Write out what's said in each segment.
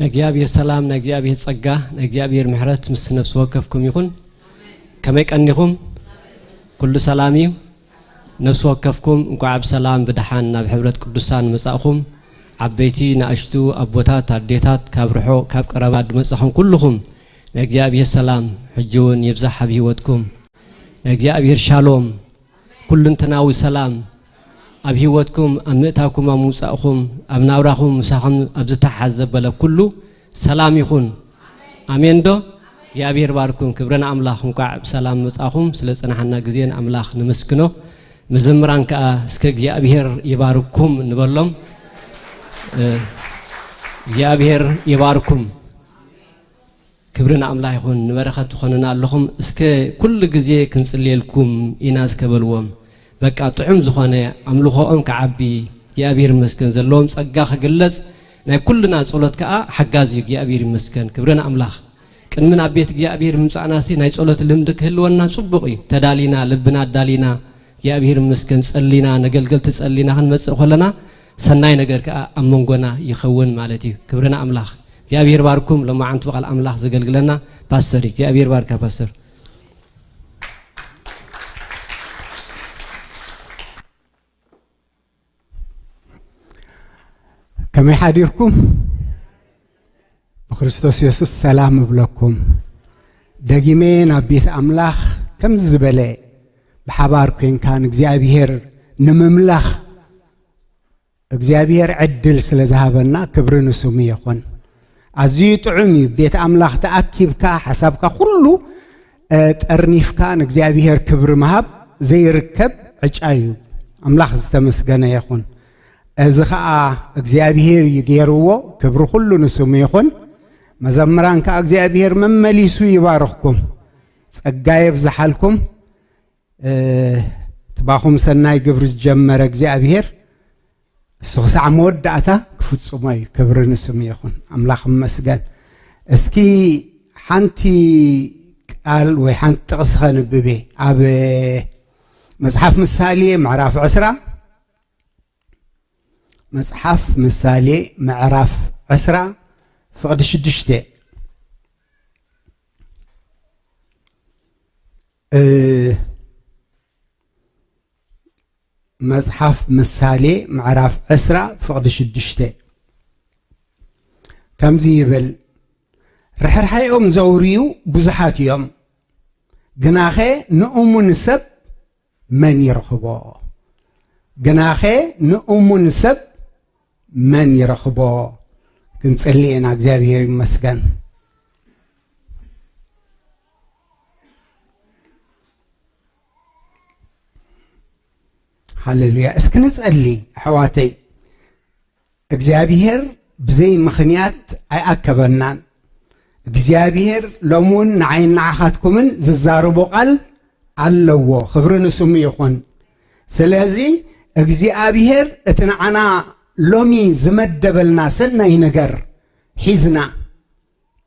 እግዚኣብሔር ሰላም፣ ናይ እግዚኣብሔር ጸጋ፣ ናይ እግዚኣብሔር ምሕረት ምስ ነፍሲ ወከፍኩም ይኹን። ከመይ ቀኒኹም? ኩሉ ሰላም እዩ። ነፍሲ ወከፍኩም እንኳዕ ብሰላም ብደሓን ናብ ሕብረት ቅዱሳን መጻእኹም። ዓበይቲ፣ ንኣሽቱ፣ ኣቦታት፣ ኣዴታት፣ ካብ ርሑቕ ካብ ቀረባ ድመጻኹም ኩልኹም ናይ እግዚኣብሔር ሰላም ሕጂ እውን ይብዛሕ ኣብ ህይወትኩም። ናይ እግዚኣብሔር ሻሎም ኩልንተናዊ ሰላም ኣብ ህይወትኩም፣ ኣብ ምእታውኩም፣ ኣብ ምውጻእኩም፣ ኣብ ናብራኹም ምሳኹም ኣብ ዝተሓዝ ዘበለ ኩሉ ሰላም ይኹን። ኣሜን ዶ? እግዚኣብሔር ባርኩም። ክብሪ ንኣምላኽ። እንኳዕ ብሰላም መጻኹም። ስለ ጽናሕና ግዜን ኣምላኽ ንምስክኖ። መዘምራን ከኣ እስከ እግዚኣብሔር ይባርኩም ንበሎም። እ፣ እግዚኣብሔር ይባርኩም። ክብሪ ንኣምላኽ ይኹን። ንበረኸት ትኾኑና ኣለኹም። እስከ ኩሉ ግዜ ክንጽልየልኩም ኢና እስከ በልዎም። በቃ ጥዑም ዝኾነ ኣምልኾኦም ክዓቢ እግዚኣብሔር ይመስገን፣ ዘለዎም ጸጋ ክግለጽ ናይ ኩልና ጸሎት ከኣ ሓጋዚ እዩ። እግዚኣብሔር ይመስገን። ክብሪ ንኣምላኽ። ቅድሚ ናብ ቤት እግዚኣብሔር ምምጻእናሲ ናይ ጸሎት ልምዲ ክህልወና ጽቡቕ እዩ። ተዳሊና፣ ልብና ኣዳሊና፣ እግዚኣብሔር ይመስገን፣ ጸሊና፣ ነገልገልቲ ጸሊና ክንመጽእ ከለና ሰናይ ነገር ከኣ ኣብ መንጎና ይኸውን ማለት እዩ። ክብሪ ንኣምላኽ። እግዚኣብሔር ባርኩም። ሎማዓንቲ ብቓል ኣምላኽ ዘገልግለና ፓስተር እዩ። እግዚኣብሔር ባርካ ፓስተር። ከመይ ሓዲርኩም? ብክርስቶስ የሱስ ሰላም እብለኩም። ደጊመ ናብ ቤት ኣምላኽ ከምዚ ዝበለ ብሓባር ኮንካ ንእግዚኣብሔር ንምምላኽ እግዚኣብሔር ዕድል ስለ ዝሃበና ክብሪ ንስሙ ይኹን። ኣዝዩ ጥዑም እዩ። ቤት ኣምላኽ ተኣኪብካ ሓሳብካ ኩሉ፣ እ፣ ጠርኒፍካ ንእግዚኣብሔር ክብሪ ምሃብ ዘይርከብ ዕጫ እዩ። ኣምላኽ ዝተመስገነ ይኹን። እዚ ኸኣ እግዚኣብሔር እዩ ገይርዎ። ክብሪ ኩሉ ንስሙ ይኹን። መዘምራን ከኣ እግዚኣብሔር መመሊሱ ይባርኽኩም። ጸጋ የብዝሓልኩም። እ፣ ትባኹም ሰናይ ግብሪ ዝጀመረ እግዚኣብሔር እሱ ክሳዕ መወዳእታ ክፍጽሞ እዩ። ክብሪ ንስሙ ይኹን። ኣምላኽ ይመስገን። እስኪ ሓንቲ ቃል ወይ ሓንቲ ጥቕሲ ኸንብብ እየ። ኣብ መጽሓፍ ምሳሌ ምዕራፍ ዕስራ፣ መጽሓፍ ምሳሌ ምዕራፍ ዕስራ ፍቕዲ ሽዱሽተ። እ፣ መጽሓፍ ምሳሌ ምዕራፍ ዕስራ ፍቕዲ ሽዱሽተ ከምዚ ይብል፣ ርሕራሐኦም ዘውርዩ ብዙሓት እዮም፣ ግናኸ ንእሙን ሰብ መን ይረኽቦ? ግናኸ ንእሙን ሰብ መን ይረኽቦ? ክንጽሊ ኢና። እግዚኣብሔር ይመስገን። ሃሌሉያ። እስኪ ንጸሊ ኣሕዋተይ። እግዚኣብሔር ብዘይ ምኽንያት ኣይኣከበናን። እግዚኣብሔር ሎሚ እውን ንዓይን ንዓኻትኩምን ዝዛረቦ ቃል ኣለዎ። ክብሪ ንስሙ ይኹን። ስለዚ እግዚኣብሔር እቲ ንዓና ሎሚ ዝመደበልና ሰናይ ነገር ሒዝና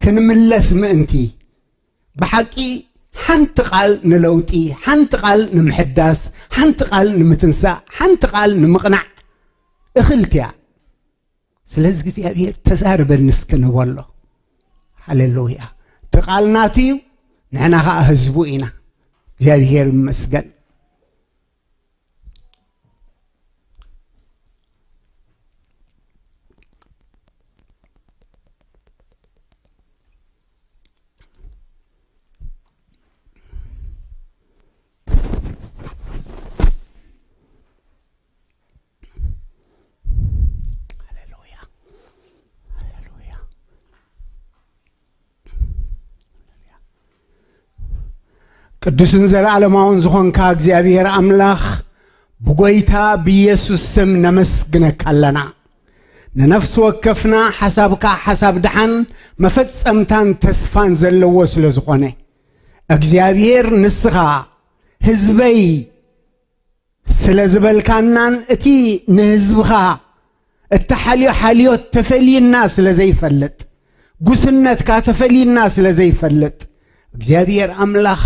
ክንምለስ ምእንቲ፣ ብሓቂ ሓንቲ ቃል ንለውጢ፣ ሓንቲ ቃል ንምሕዳስ፣ ሓንቲ ቃል ንምትንሳእ፣ ሓንቲ ቃል ንምቕናዕ እኽልቲ እያ። ስለዚ እግዚኣብሔር ተዛርበኒ እስኪ ንበሎ። ሃሌሉያ። እቲ ቃል ናቱ እዩ፣ ንሕና ኸዓ ህዝቡ ኢና። እግዚኣብሔር ይመስገን። ሃሌሉያ። ሃሌሉያ። ቅዱስን ዘለዓለማውን ዝኾንካ እግዚኣብሔር ኣምላኽ፣ ብጎይታ ብኢየሱስ ስም ነመስግነካ ኣለና። ንነፍሲ ወከፍና ሓሳብካ ሓሳብ ደሓን መፈጸምታን ተስፋን ዘለዎ ስለ ዝኾነ፣ እግዚኣብሔር ንስኻ ህዝበይ ስለ ዝበልካናን እቲ ንህዝብኻ እተሓልዮ ሓልዮት ተፈልዩና ስለ ዘይፈልጥ፣ ጉስነትካ ተፈልዩና ስለ ዘይፈልጥ፣ እግዚኣብሔር ኣምላኽ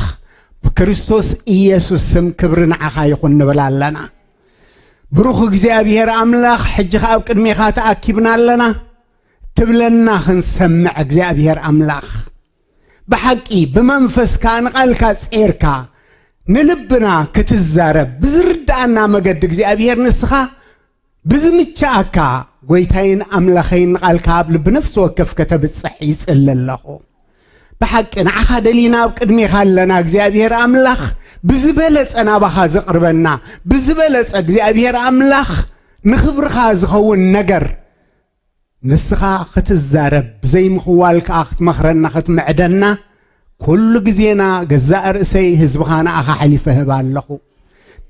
ብክርስቶስ ኢየሱስ ስም ክብሪ ንዓኻ ይኹን ንብል ኣለና። ብሩኽ እግዚኣብሔር ኣምላኽ፣ ሕጂ ኸኣ ኣብ ቅድሜኻ ተኣኪብና ኣለና። ትብለና ክንሰምዕ እግዚኣብሔር ኣምላኽ። ብሓቂ ብመንፈስካ ንቓልካ ጼርካ ንልብና ክትዛረብ ብዝርድኣና መገዲ እግዚኣብሔር ንስኻ ብዝምችኣካ ጎይታይን ኣምላኸይን ንቓልካ ኣብ ልቢ ነፍሲ ወከፍ ከተብጽሕ ይጽሊ ኣለኹ። ብሓቂ ንዓኻ ደሊና ኣብ ቅድሜኻ ኣለና እግዚኣብሔር ኣምላኽ። ብዝበለጸ ናባኻ ዘቕርበና፣ ብዝበለጸ እግዚኣብሔር ኣምላኽ ንኽብርኻ ዝኸውን ነገር ንስኻ ክትዛረብ፣ ብዘይምኽዋል ከኣ ክትመኽረና ክትምዕደና፣ ኩሉ ግዜና ገዛእ ርእሰይ ህዝብኻ ንኣኻ ሓሊፈ ህብ ኣለኹ።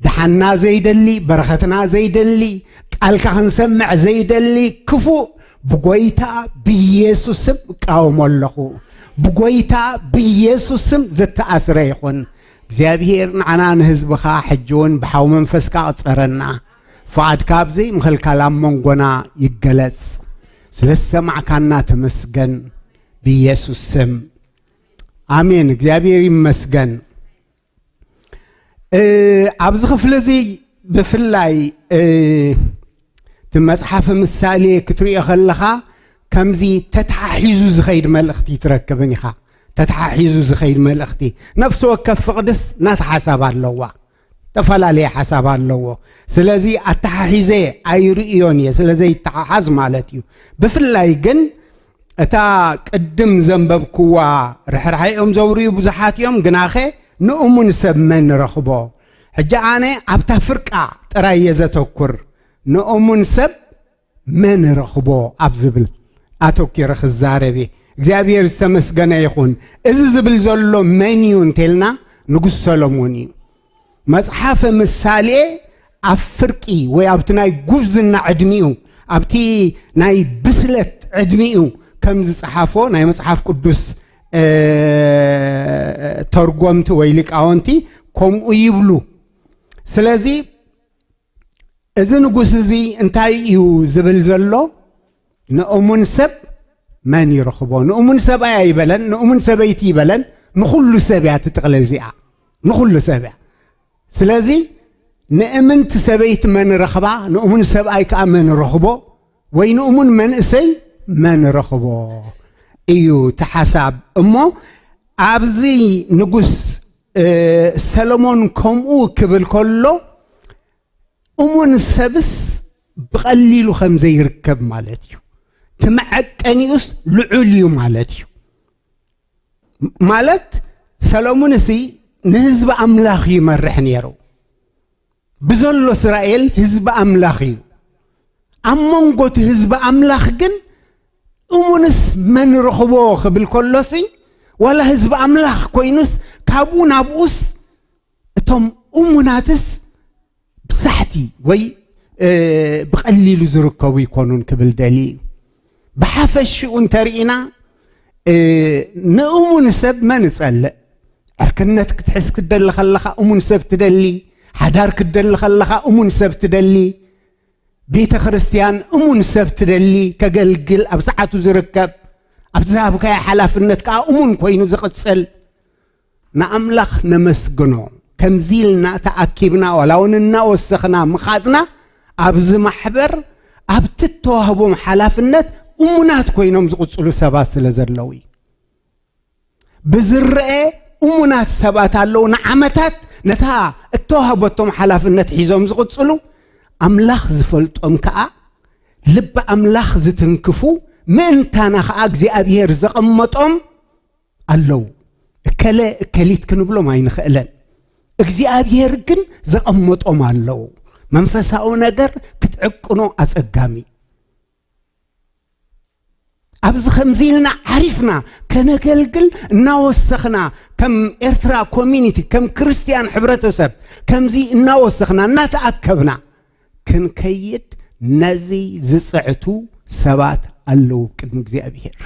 ደሓንና ዘይደሊ፣ በረኸትና ዘይደሊ፣ ቃልካ ክንሰምዕ ዘይደሊ ክፉእ ብጎይታ ብኢየሱስ ስም እቃወሞ ኣለኹ። ብጎይታ ብኢየሱስ ስም ዝተኣስረ ይኹን። እግዚኣብሔር ንዓና ንህዝብኻ ሕጂ እውን ብሓው መንፈስካ ቅጸረና። ፍቓድካ ኣብ ዘይምኽልካል ኣብ መንጎና ይገለጽ። ስለ ዝሰማዕካና ተመስገን ብኢየሱስ ስም። ኣሜን። እግዚኣብሔር ይመስገን። እ፣ ኣብዚ ክፍሊ እዚ ብፍላይ፣ እ፣ እቲ መጽሓፍ ምሳሌ ክትሪኦ ከለኻ ከምዚ ተተሓሒዙ ዝኸይድ መልእኽቲ ትረክብን ኢኻ። ተተሓሒዙ ዝኸይድ መልእኽቲ። ነፍሲ ወከፍ ፍቕድስ ናታ ሓሳብ ኣለዋ። ተፈላለየ ሓሳብ ኣለዎ። ስለዚ ኣተሓሒዘ ኣይርእዮን እየ፣ ስለ ዘይተሓሓዝ ማለት እዩ። ብፍላይ ግን እታ ቅድም ዘንበብክዋ ርሕራሐኦም ዘውርዩ ብዙሓት እዮም፣ ግናኸ ንእሙን ሰብ መን ረኽቦ? ሕጂ ኣነ ኣብታ ፍርቃ ጥራይ እየ ዘተኩር። ንእሙን ሰብ መን ረኽቦ ኣብ ዝብል ኣተኪረ ክዛረብ እየ። እግዚኣብሔር ዝተመስገነ ይኹን። እዚ ዝብል ዘሎ መን እዩ እንተልና ንጉስ ሰሎሞን እዩ። መጽሓፈ ምሳሌ ኣብ ፍርቂ ወይ ኣብቲ ናይ ጉብዝና ዕድሚኡ፣ ኣብቲ ናይ ብስለት ዕድሚኡ ከም ዝጸሓፎ ናይ መጽሓፍ ቅዱስ፣ እ፣ ተርጎምቲ ወይ ሊቃውንቲ ከምኡ ይብሉ። ስለዚ እዚ ንጉስ እዚ እንታይ እዩ ዝብል ዘሎ? ንእሙን ሰብ መን ይረኽቦ? ንእሙን ሰብኣይ ኣይበለን፣ ንእሙን ሰበይቲ ይበለን፣ ንኹሉ ሰብ እያ ትጥቕልል እዚኣ። ንኹሉ ሰብ እያ። ስለዚ ንእምንቲ ሰበይቲ መን ረኽባ? ንእሙን ሰብኣይ ከኣ መን ረኽቦ? ወይ ንእሙን መንእሰይ መን ረኽቦ? እዩ እቲ ሓሳብ። እሞ ኣብዚ ንጉስ፣ እ፣ ሰሎሞን ከምኡ ክብል ከሎ እሙን ሰብስ ብቐሊሉ ከም ዘይርከብ ማለት እዩ። እቲ መዐቀኒኡስ ልዑል እዩ ማለት እዩ። ማለት ሰሎሙን እሲ ንህዝቢ ኣምላኽ ይመርሕ ነይሩ። ብዘሎ እስራኤል ህዝቢ ኣምላኽ እዩ። ኣብ መንጎ እቲ ህዝቢ ኣምላኽ ግን እሙንስ መን ረኽቦ ክብል ከሎሲ፣ ዋላ ህዝቢ ኣምላኽ ኮይኑስ ካብኡ ናብኡስ እቶም እሙናትስ ብሳሕቲ ወይ፣ እ፣ ብቐሊሉ ዝርከቡ ይኮኑን ክብል ደልዩ እዩ። ብሓፈሽኡ እንተርኢና፣ እ፣ ንእሙን ሰብ መን እጸልእ? ዕርክነት ክትሕዝ ክትደሊ ከለኻ እሙን ሰብ ትደሊ፣ ሓዳር ክትደሊ ከለኻ እሙን ሰብ ትደሊ፣ ቤተ ክርስቲያን እሙን ሰብ ትደሊ፣ ከገልግል ኣብ ሰዓቱ ዝርከብ፣ ኣብ ዝሃብካዮ ሓላፍነት ከኣ እሙን ኮይኑ ዝቕጽል። ንኣምላኽ ነመስግኖ። ከምዚ ኢልና ተኣኪብና ዋላ እውን እናወሰኽና ምኻድና ኣብዚ ማሕበር ኣብቲ እተዋህቦም ሓላፍነት እሙናት ኮይኖም ዝቕጽሉ ሰባት ስለ ዘለዉ እዩ። ብዝረአ እሙናት ሰባት ኣለዉ፣ ንዓመታት ነታ እተዋህበቶም ሓላፍነት ሒዞም ዝቕጽሉ፣ ኣምላኽ ዝፈልጦም ከኣ ልቢ ኣምላኽ ዝትንክፉ፣ ምእንታና ከኣ እግዚኣብሔር ዘቐመጦም ኣለዉ። እከለ እከሊት ክንብሎም ኣይንኽእለን። እግዚኣብሔር ግን ዘቐመጦም ኣለዉ። መንፈሳዊ ነገር ክትዕቅኖ ኣጸጋሚ። ኣብዚ ከምዚ ኢልና ዓሪፍና ከነገልግል እናወሰኽና፣ ከም ኤርትራ ኮሚኒቲ፣ ከም ክርስትያን ሕብረተሰብ ከምዚ እናወሰኽና እናተኣከብና ክንከይድ ነዚ ዝጽዕቱ ሰባት ኣለዉ ቅድሚ እግዚኣብሔር።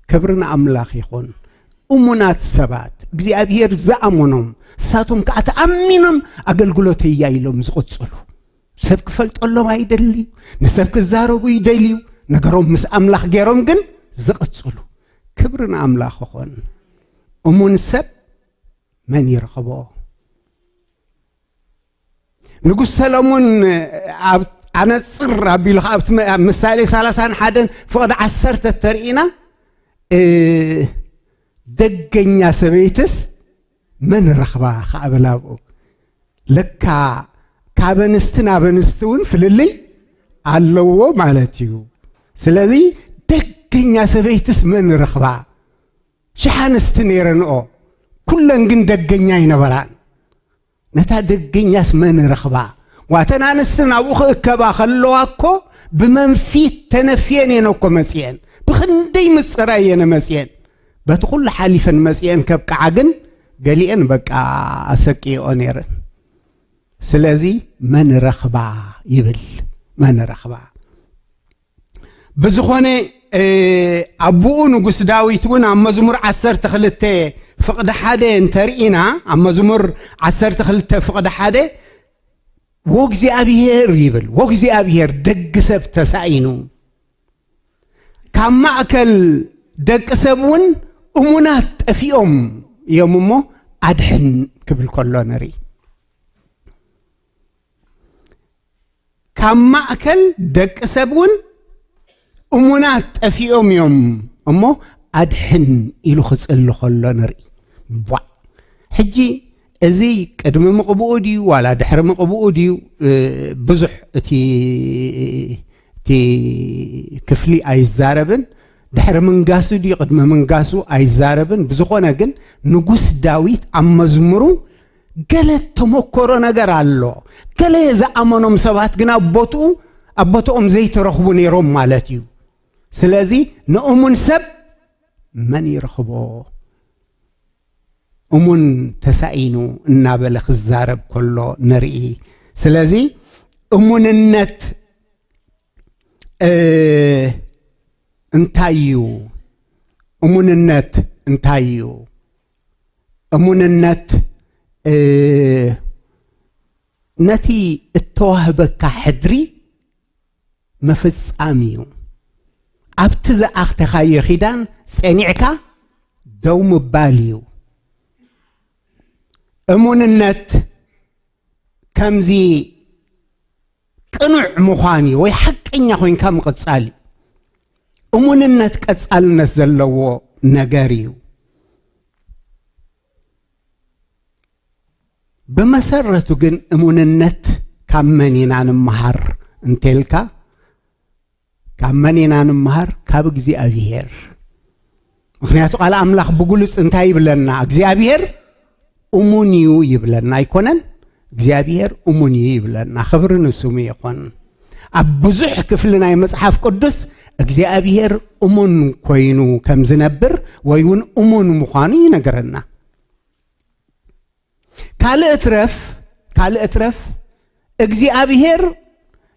ክብሪ ንኣምላኽ ይኹን። እሙናት ሰባት እግዚኣብሔር ዝኣመኖም፣ ንሳቶም ከኣ ተኣሚኖም ኣገልግሎተይ እያ ኢሎም ዝቕጽሉ። ሰብ ክፈልጠሎም ኣይደልዩ፣ ንሰብ ክዛረቡ ይደልዩ፣ ነገሮም ምስ ኣምላኽ ገይሮም ግን ዝቕጽሉ። ክብሪ ንኣምላኽ ይኹን። እሙን ሰብ መን ይረኽቦ? ንጉስ ሰሎሞን ኣብ፣ ኣነጽር ኣቢሉ ከኣ ኣብቲ መ-፣ ኣብ ምሳሌ ሰላሳን ሓደን ፍቕዲ ዓሰርተ ተርኢና፣ እ፣ ደገኛ ሰበይትስ መን ረኽባ ከኣ በላ ኣብኡ። ለካ ካብ ኣንስቲ ናብ ኣንስቲ እውን ፍልልይ ኣለዎ ማለት እዩ። ስለዚ ደገኛ ሰበይትስ መን ረኽባ? ሽሕ ኣንስቲ ነይረንኦ፣ ኩለን ግን ደገኛ ኣይነበራን። ነታ ደገኛስ መን ረኽባ? ዋተን ኣንስቲ ናብኡ ክእከባ ከለዋ እኮ ብመንፊት ተነፍየን እየን እኮ መጽየን። ብኽንደይ ምጽራይ እየን መጽየን። በቲ ኩሉ ሓሊፈን መጽየን ከብቅዓ ግን ገሊአን በቃ ኣሰቅይኦ ነይረን። ስለዚ መን ረኽባ ይብል፣ መን ረኽባ? ብዝኾነ፣ እ፣ ኣቦኡ ንጉስ ዳዊት እውን ኣብ መዝሙር ዓሰርተ ክልተ ፍቕዲ ሓደ እንተርኢና፣ ኣብ መዝሙር ዓሰርተ ክልተ ፍቕዲ ሓደ፣ "ወእግዚኣብሔር" ይብል። "ወእግዚኣብሔር ደቂ ሰብ ተሳኢኑ፣ ካብ ማእከል ደቂ ሰብ እውን እሙናት ጠፊኦም እዮም እሞ ኣድሕን" ክብል ከሎ ንርኢ። "ካብ ማእከል ደቂ ሰብ እውን እሙናት ጠፊኦም እዮም እሞ ኣድሕን" ኢሉ ክጽሊ ከሎ ንርኢ። ቧዕ! ሕጂ እዚ ቅድሚ ምቕብኡ ድዩ ዋላ ድሕሪ ምቕብኡ ድዩ፣ እ፣ ብዙሕ እቲ፣ እቲ ክፍሊ ኣይዛረብን። ድሕሪ ምንጋሱ ድዩ ቅድሚ ምንጋሱ ኣይዛረብን። ብዝኾነ ግን ንጉስ ዳዊት ኣብ መዝሙሩ ገለ ተመኮሮ ነገር ኣሎ። ገለ ዝኣመኖም ሰባት ግን ኣብ ቦትኡ፣ ኣብ ቦትኦም ዘይተረኽቡ ነይሮም ማለት እዩ። ስለዚ ንእሙን ሰብ መን ይረኽቦ? እሙን ተሳኢኑ እናበለ ክዛረብ ከሎ ንርኢ። ስለዚ እሙንነት፣ እ፣ እንታይ እዩ? እሙንነት እንታይ እዩ? እሙንነት፣ እ፣ ነቲ እተዋህበካ ሕድሪ ምፍጻም እዩ። ኣብቲ ዝኣተኻዮ ኪዳን ጸኒዕካ ደው ምባል እዩ። እሙንነት ከምዚ ቅኑዕ ምዃን እዩ፣ ወይ ሓቀኛ ኮይንካ ምቕጻል እዩ። እሙንነት ቀጻልነት ዘለዎ ነገር እዩ። ብመሰረቱ ግን እሙንነት ካብ መን ኢና ንምሃር እንተልካ፣ ካብ መን ኢና ንምሃር? ካብ እግዚኣብሔር። ምኽንያቱ ቃል ኣምላኽ ብግሉጽ እንታይ ይብለና? እግዚኣብሔር እሙን እዩ ይብለና ኣይኮነን? እግዚኣብሔር እሙን እዩ ይብለና። ክብሪ ንስሙ ይኹን። ኣብ ብዙሕ ክፍሊ ናይ መጽሓፍ ቅዱስ እግዚኣብሔር እሙን ኮይኑ ከም ዝነብር ወይ እውን እሙን ምዃኑ ይነግረና። ካልእ እትረፍ፣ ካልእ እትረፍ እግዚኣብሔር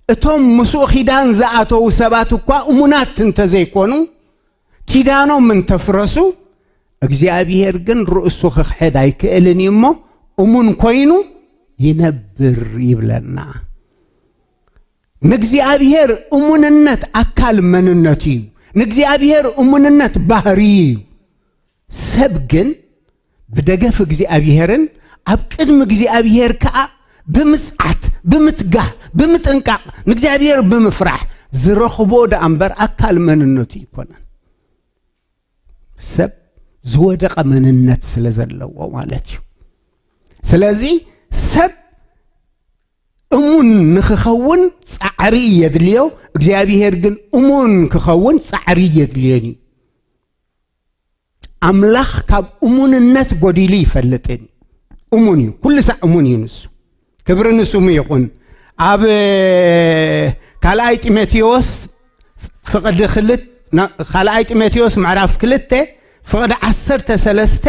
እቶም ምስኡ ኪዳን ዝኣተዉ ሰባት እኳ እሙናት እንተዘይኮኑ፣ ኪዳኖም እንተፍረሱ፣ እግዚኣብሔር ግን ርእሱ ክኽሕድ ኣይክእልን እዩ እሞ እሙን ኮይኑ ይነብር ይብለና። ንእግዚኣብሔር እሙንነት ኣካል መንነቱ እዩ። ንእግዚኣብሔር እሙንነት ባህሪ እዩ። ሰብ ግን ብደገፍ እግዚኣብሔርን ኣብ ቅድሚ እግዚኣብሔር ከኣ ብምጽዓት፣ ብምትጋህ፣ ብምጥንቃቕ፣ ንእግዚኣብሔር ብምፍራሕ ዝረኽቦ ደኣ እምበር ኣካል መንነቱ ኣይኮነን። ሰብ ዝወደቐ መንነት ስለ ዘለዎ ማለት እዩ። ስለዚ ሰብ እሙን ንኽኸውን ጻዕሪ የድልዮ፣ እግዚኣብሔር ግን እሙን ክኸውን ጻዕሪ የድልዮን እዩ። ኣምላኽ ካብ እሙንነት ጎዲሉ ይፈልጥን። እሙን እዩ፣ ኩሉ ሳዕ እሙን እዩ ንሱ። ክብሪ ንስሙ ይኹን። ኣብ ካልኣይ ጢሞቴዎስ ፍቕዲ ክልት-፣ ና-፣ ካልኣይ ጢሞቴዎስ ምዕራፍ ክልተ ፍቕዲ ዓሰርተ ሰለስተ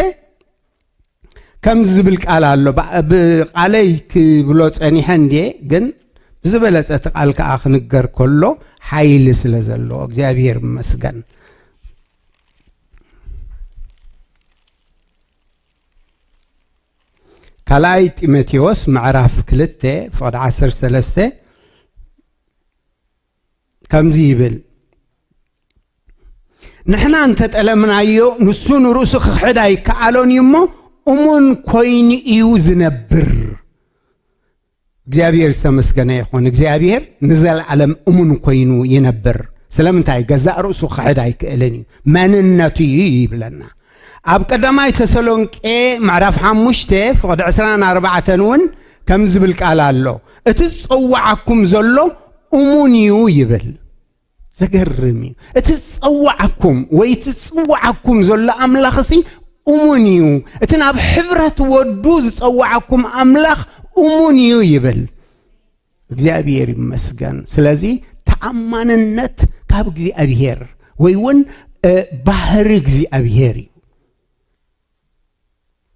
ከምዚ ዝብል ቃል ኣሎ። ብ-፣ ብቓለይ ክብሎ ጸኒሐ እንድየ፣ ግን ብዝበለጸ እቲ ቃል ከኣ ክንገር ከሎ ሓይሊ ስለ ዘለዎ፣ እግዚኣብሔር ይመስገን። ካልኣይ ጢሞቴዎስ ምዕራፍ ክልተ ፍቕዲ ዓሰርተ ሰለስተ ከምዚ ይብል፣ "ንሕና እንተጠለምናዮ፣ ንሱ ንርእሱ ክኽሕድ ኣይከኣሎን እዩ እሞ፣ እሙን ኮይኑ እዩ ዝነብር። እግዚኣብሔር ዝተመስገነ ይኹን። እግዚኣብሔር ንዘለዓለም እሙን ኮይኑ ይነብር። ስለምንታይ? ገዛእ ርእሱ ክሕድ ኣይክእልን እዩ። መንነቱ እዩ ይብለና። ኣብ ቀዳማይ ተሰሎንቄ ምዕራፍ ሓሙሽተ ፍቕዲ ዕስራን ኣርባዕተን እውን ከም ዝብል ቃል ኣሎ። እቲ ዝጸዋዓኩም ዘሎ እሙን እዩ ይብል። ዘገርም እዩ። እቲ ዝጸዋዓኩም ወይ እቲ ዝጽዋዓኩም ዘሎ ኣምላኽ እሲ እሙን እዩ። እቲ ናብ ሕብረት ወዱ ዝጸዋዓኩም ኣምላኽ እሙን እዩ ይብል። እግዚኣብሔር ይመስገን። ስለዚ ተኣማንነት ካብ እግዚኣብሔር ወይ እውን፣ እ፣ ባህሪ እግዚኣብሔር እዩ።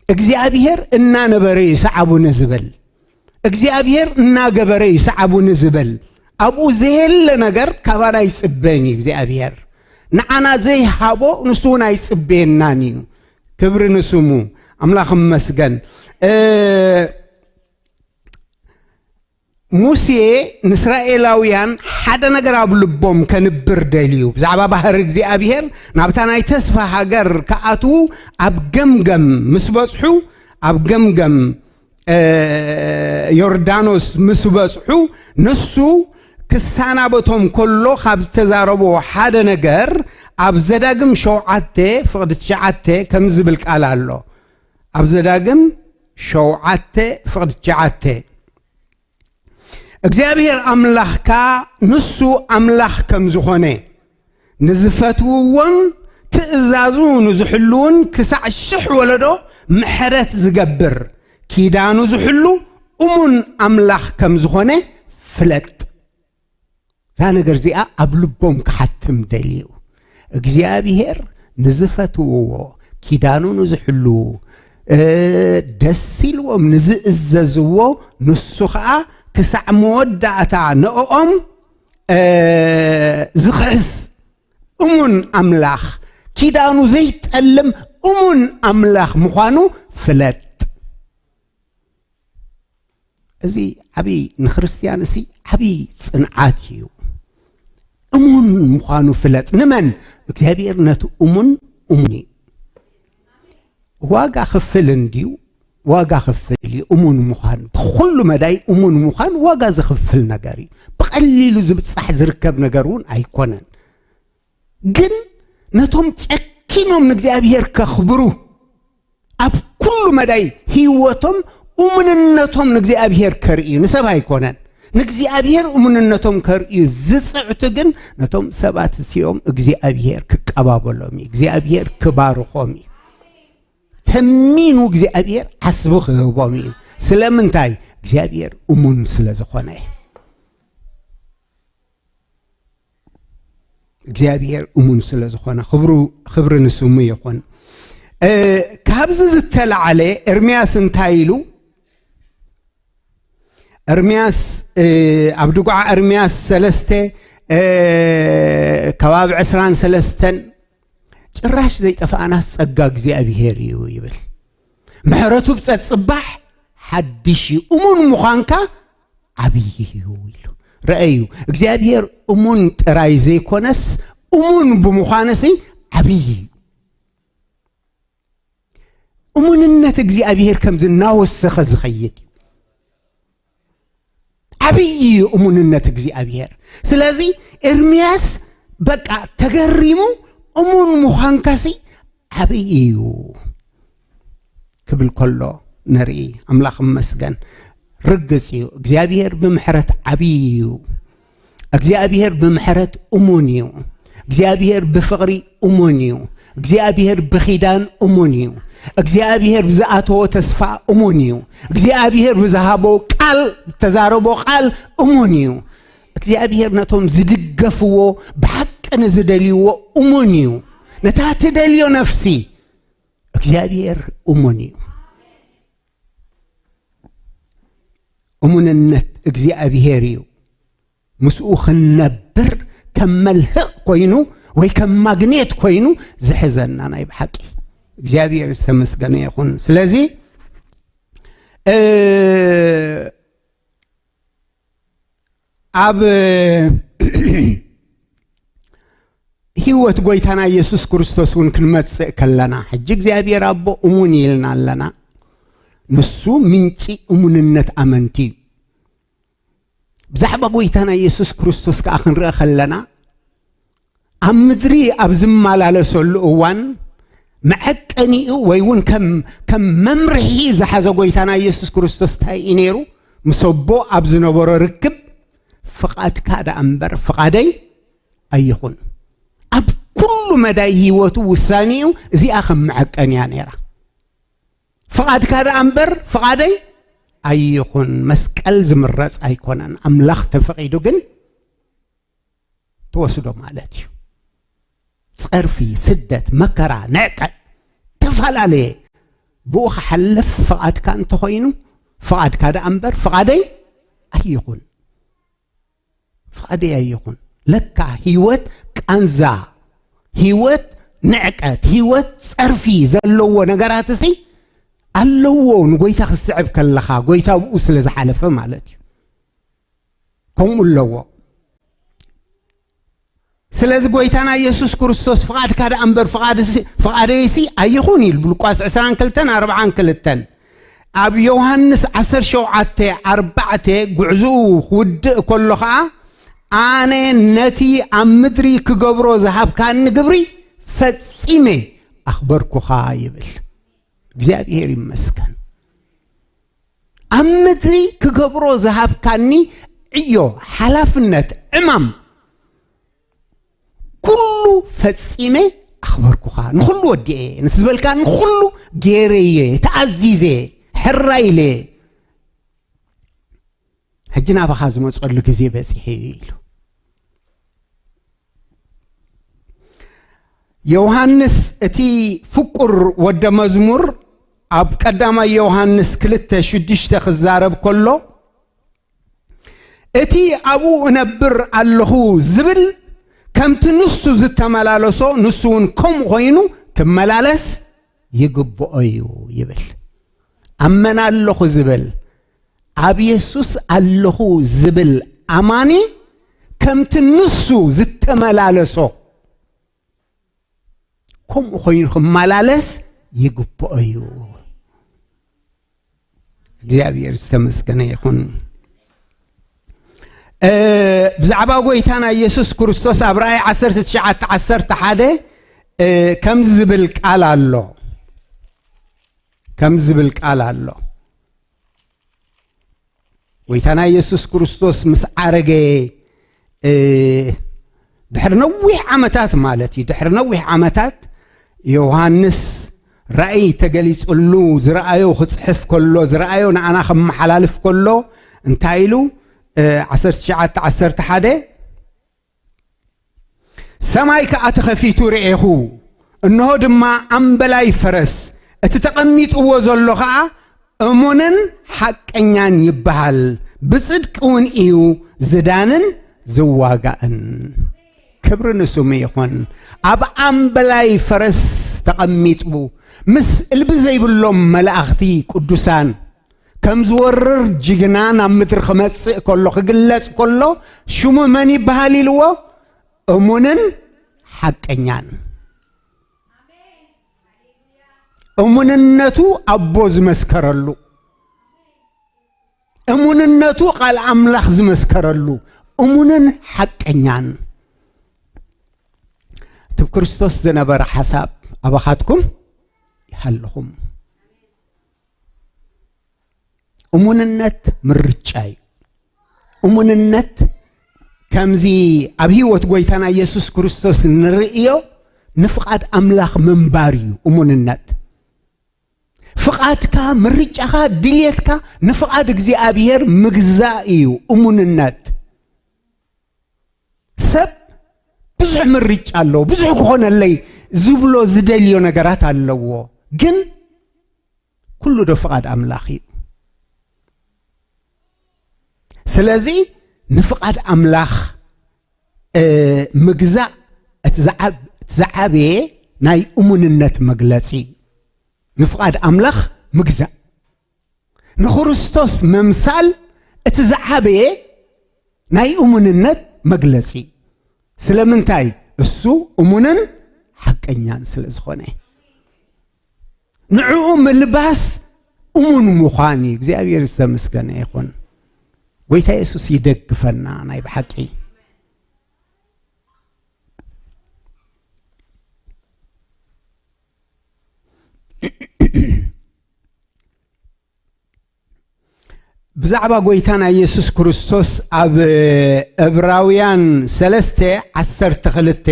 እግዚኣብሔር እናነበረ እዩ ሰዓቡኒ ዝብል፣ እግዚኣብሔር እናገበረ እዩ ሰዓቡኒ ዝብል። ኣብኡ ዘየለ ነገር ካባና ኣይጽበን እዩ እግዚኣብሔር። ንዓና ዘይሃቦ ንሱ እውን ኣይጽበየናን እዩ። ክብሪ ንስሙ። ኣምላኽ ይመስገን። እ፣ ሙሴ ንእስራኤላውያን ሓደ ነገር ኣብ ልቦም ከንብር ደልዩ፣ ብዛዕባ ባህሪ እግዚኣብሔር ናብታ ናይ ተስፋ ሃገር ክኣትዉ ኣብ ገምገም ምስ በጽሑ፣ ኣብ ገምገም፣ እ፣ ዮርዳኖስ ምስ በጽሑ፣ ንሱ ክሰናበቶም ከሎ ካብ ዝተዛረቦ ሓደ ነገር ኣብ ዘዳግም ሸውዓተ ፍቕዲ ትሽዓተ ከም ዝብል ቃል ኣሎ። ኣብ ዘዳግም ሸውዓተ ፍቕዲ ትሽዓተ፣ እግዚኣብሔር ኣምላኽካ ንሱ ኣምላኽ ከም ዝኾነ፣ ንዝፈትውዎን ትእዛዙ ንዝሕልውን ክሳዕ ሽሕ ወለዶ ምሕረት ዝገብር፣ ኪዳኑ ዝሕሉ እሙን ኣምላኽ ከም ዝኾነ ፍለጥ። እዛ ነገር እዚኣ ኣብ ልቦም ክሓትም ደልዩ። እግዚኣብሔር ንዝፈትውዎ፣ ኪዳኑ ንዝሕልዉ፣ እ፣ ደስ ኢልዎም ንዝእዘዝዎ፣ ንሱ ኸኣ ክሳዕ መወዳእታ ንዕኦም፣ እ፣ ዝኽሕስ እሙን ኣምላኽ፣ ኪዳኑ ዘይጠልም እሙን ኣምላኽ ምዃኑ ፍለጥ። እዚ ዓብዪ፣ ንክርስትያን እዚ ዓብዪ ጽንዓት እዩ። እሙን ምዃኑ ፍለጥ። ንመን? እግዚኣብሔር ነቲ እሙን እሙን እዩ። ዋጋ ክፍል እንድዩ፣ ዋጋ ክፍል እዩ። እሙን ምዃን፣ ብኹሉ መዳይ እሙን ምዃን ዋጋ ዝኽፍል ነገር እዩ። ብቐሊሉ ዝብጻሕ ዝርከብ ነገር እውን ኣይኮነን። ግን ነቶም ጨኪኖም ንእግዚኣብሔር ከኽብሩ፣ ኣብ ኩሉ መዳይ ህይወቶም እሙንነቶም ንእግዚኣብሔር ከርእዩ፣ ንሰብ ኣይኮነን። ንእግዚኣብሔር እሙንነቶም ከርእዩ ዝጽዕቱ ግን ነቶም ሰባት እሲኦም እግዚኣብሔር ክቀባበሎም እዩ፣ እግዚኣብሔር ክባርኾም እዩ። ተሚኑ እግዚኣብሔር ዓስቢ ክህቦም እዩ። ስለምንታይ? እግዚኣብሔር እሙን ስለ ዝኾነ። እግዚኣብሔር እሙን ስለ ዝኾነ ክብሩ፣ ክብሪ ንስሙ ይኹን። እ፣ ካብዚ ዝተለዓለ ኤርምያስ እንታይ ኢሉ? ኤርምያስ፣ እ፣ ኣብ ድጓዓ ኤርምያስ ሰለስተ፣ እ፣ ከባቢ ዕስራን ሰለስተን፣ ጭራሽ ዘይጠፋእናስ ጸጋ እግዚኣብሔር እዩ ይብል። ምሕረቱ ብጸጽባሕ ሓድሽ እዩ፣ እሙን ምዃንካ ዓብዪ እዩ ኢሉ። ረኣዩ፣ እግዚኣብሔር እሙን ጥራይ ዘይኮነስ፣ እሙን ብምዃንሲ ዓብዪ እዩ። እሙንነት እግዚኣብሔር ከምዚ እናወሰኸ ዝኸይድ እዩ። ዓብዪ እዩ እሙንነት እግዚኣብሔር። ስለዚ ኤርምያስ በቃ ተገሪሙ፣ እሙን ምዃንካሲ ዓብዪ እዩ ክብል ከሎ ንርኢ። ኣምላኽ ይመስገን። ርግጽ እዩ፣ እግዚኣብሔር ብምሕረት ዓብዪ እዩ። እግዚኣብሔር ብምሕረት እሙን እዩ። እግዚኣብሔር ብፍቕሪ እሙን እዩ። እግዚኣብሔር ብኺዳን እሙን እዩ። እግዚኣብሔር ብዝኣተዎ ተስፋ እሙን እዩ። እግዚኣብሔር ብዝሃቦ ቃል፣ ዝተዛረቦ ቃል እሙን እዩ። እግዚኣብሔር ነቶም ዝድገፍዎ፣ ብሓቂ ንዝደልይዎ እሙን እዩ። ነታ ትደልዮ ነፍሲ እግዚኣብሔር እሙን እዩ። እሙንነት እግዚኣብሔር እዩ። ምስኡ ክንነብር ከም መልህቕ ኮይኑ ወይ ከም ማግኔት ኮይኑ ዝሕዘና ናይ ብሓቂ። እግዚኣብሔር ዝተመስገነ ይኹን። ስለዚ፣ እ፣ ኣብ ህይወት ጎይታና ኢየሱስ ክርስቶስ እውን ክንመጽእ ከለና፣ ሕጂ እግዚኣብሔር ኣቦ እሙን ኢልና ኣለና። ንሱ ምንጪ እሙንነት ኣመንቲ እዩ። ብዛዕባ ጎይታና የሱስ ክርስቶስ ከኣ ክንርኢ ከለና፣ ኣብ ምድሪ ኣብ ዝመላለሰሉ እዋን መዐቀኒኡ ወይ እውን ከም፣ ከም መምርሒ ዝሓዘ ጎይታና የሱስ ክርስቶስ እንታይ እዩ ነይሩ? ምስ ኣቦ ኣብ ዝነበሮ ርክብ፣ "ፍቓድካ ደኣ እምበር ፍቓደይ ኣይኹን።" ኣብ ኩሉ መዳይ ህይወቱ ውሳኔኡ እዚኣ ከም መዐቀንያ ነይራ። "ፍቓድካ ደኣ እምበር ፍቓደይ ኣይኹን።" መስቀል ዝምረጽ ኣይኮነን። ኣምላኽ ተፈቒዱ ግን ትወስዶ ማለት እዩ። ጸርፊ፣ ስደት፣ መከራ፣ ንዕቀት፣ ተፈላለየ ብኡ ክሓልፍ ፍቓድካ እንተኾይኑ፣ "ፍቓድካ ደኣ እምበር ፍቓደይ ኣይኹን፣ ፍቓደይ ኣይኹን።" ለካ ህይወት ቃንዛ፣ ህይወት ንዕቀት፣ ህይወት ጸርፊ ዘለዎ ነገራት እሲ ኣለዎ። ንጎይታ ክትስዕብ ከለኻ፣ ጎይታ ብኡ ስለ ዝሓለፈ ማለት እዩ። ከምኡ ኣለዎ። ስለዚ ጎይታና የሱስ ክርስቶስ፣ "ፍቓድካ ደኣ እምበር ፍቓድሲ-፣ ፍቓደይሲ ኣይኹን" ኢሉ ብሉቃስ ዕስራን ክልተን ኣርብዓን ክልተን። ኣብ ዮሃንስ ዓሰርተ ሸውዓተ ኣርባዕተ ጉዕዞኡ ክውድእ ከሎ ኸኣ፣ "ኣነ ነቲ ኣብ ምድሪ ክገብሮ ዝሃብካኒ ግብሪ ፈጺመ ኣኽበርኩኻ" ይብል። እግዚኣብሔር ይመስገን። ኣብ ምድሪ ክገብሮ ዝሃብካኒ ዕዮ፣ ሓላፍነት፣ ዕማም፣ ኩሉ ፈጺመ ኣኽበርኩኻ። ንኹሉ ወዲኤ፣ ነቲ ዝበልካኒ ንኹሉ ገይረየ፣ ተኣዚዘ፣ ሕራይ ኢለ። ሕጂ ናባኻ ዝመጸሉ ግዜ በጺሐ እዩ ኢሉ። ዮሃንስ እቲ ፍቁር ወደ መዝሙር ኣብ ቀዳማይ ዮሃንስ ክልተ ሽዱሽተ ክዛረብ ከሎ፣ "እቲ ኣብኡ እነብር ኣለኹ ዝብል ከምቲ ንሱ ዝተመላለሶ ንሱ እውን ከምኡ ኮይኑ ክመላለስ ይግብኦ እዩ" ይብል። ኣብ መን ኣለኹ ዝብል፣ ኣብ የሱስ ኣለኹ ዝብል ኣማኒ ከምቲ ንሱ ዝተመላለሶ ከምኡ ኮይኑ ክመላለስ ይግብኦ እዩ። እግዚኣብሔር ዝተመስገነ ይኹን። እ፣ ብዛዕባ ጎይታና ኢየሱስ ክርስቶስ ኣብ ራእይ ዓሰርተ ትሽዓተ ዓሰርተ ሓደ፣ እ፣ ከምዚ ዝብል ቃል ኣሎ። ከምዚ ዝብል ቃል ኣሎ። ጎይታና ኢየሱስ ክርስቶስ ምስ ዓረገ፣ እ፣ ድሕሪ ነዊሕ ዓመታት ማለት እዩ፣ ድሕሪ ነዊሕ ዓመታት ዮሃንስ ራእይ ተገሊጹሉ ዝረኣዮ ክጽሕፍ ከሎ፣ ዝረኣዮ ንኣና ከመሓላልፍ ከሎ፣ እንታይ ኢሉ? እ፣ ዓሰርተ ትሽዓተ ዓሰርተ ሓደ፣ ሰማይ ከኣ ተኸፊቱ ርኤኹ፣ እንሆ ድማ ኣምበላይ ፈረስ፣ እቲ ተቐሚጥዎ ዘሎ ኸኣ እሙንን ሓቀኛን ይበሃል፣ ብጽድቂ እውን እዩ ዝዳንን ዝዋጋእን። ክብሪ ንስሙ ይኹን። ኣብ ኣምበላይ ፈረስ ተቐሚጡ፣ ምስ እልቢ ዘይብሎም መላእኽቲ ቅዱሳን ከም ዝወርር ጅግና ናብ ምድሪ ክመጽእ ከሎ፣ ክግለጽ ከሎ፣ ሽሙ መን ይበሃል ኢልዎ? እሙንን ሓቀኛን። እሙንነቱ ኣቦ ዝመስከረሉ፣ እሙንነቱ ቃል ኣምላኽ ዝመስከረሉ፣ እሙንን ሓቀኛን። እቲ ብክርስቶስ ዝነበረ ሓሳብ ኣባኻትኩም ይሃልኹም። እሙንነት ምርጫ እዩ። እሙንነት ከምዚ ኣብ ህይወት ጎይታና ኢየሱስ ክርስቶስ ንርእዮ ንፍቓድ ኣምላኽ ምንባር እዩ እሙንነት። ፍቓድካ፣ ምርጫኻ፣ ድልየትካ ንፍቓድ እግዚኣብሔር ምግዛእ እዩ እሙንነት። ሰብ ብዙሕ ምርጫ ኣለዎ፣ ብዙሕ ክኾነለይ ዝብሎ ዝደልዮ ነገራት ኣለዎ። ግን ኩሉ ዶ ፍቓድ ኣምላኽ እዩ? ስለዚ ንፍቓድ ኣምላኽ፣ እ፣ ምግዛእ እቲ ዝዓብ-፣ እቲ ዝዓበየ ናይ እሙንነት መግለጺ። ንፍቓድ ኣምላኽ ምግዛእ። ንክርስቶስ ምምሳል እቲ ዝዓበየ ናይ እሙንነት መግለጺ። ስለምንታይ? እሱ እሙንን ሓቀኛን ስለ ዝኾነ። ንዕኡ ምልባስ እሙን ምዃን እዩ። እግዚኣብሔር ዝተመስገነ ይኹን። ጎይታ የሱስ ይደግፈና ናይ ብሓቂ። ብዛዕባ ጎይታና የሱስ ክርስቶስ ኣብ እብራውያን ሰለስተ ዓሰርተ ክልተ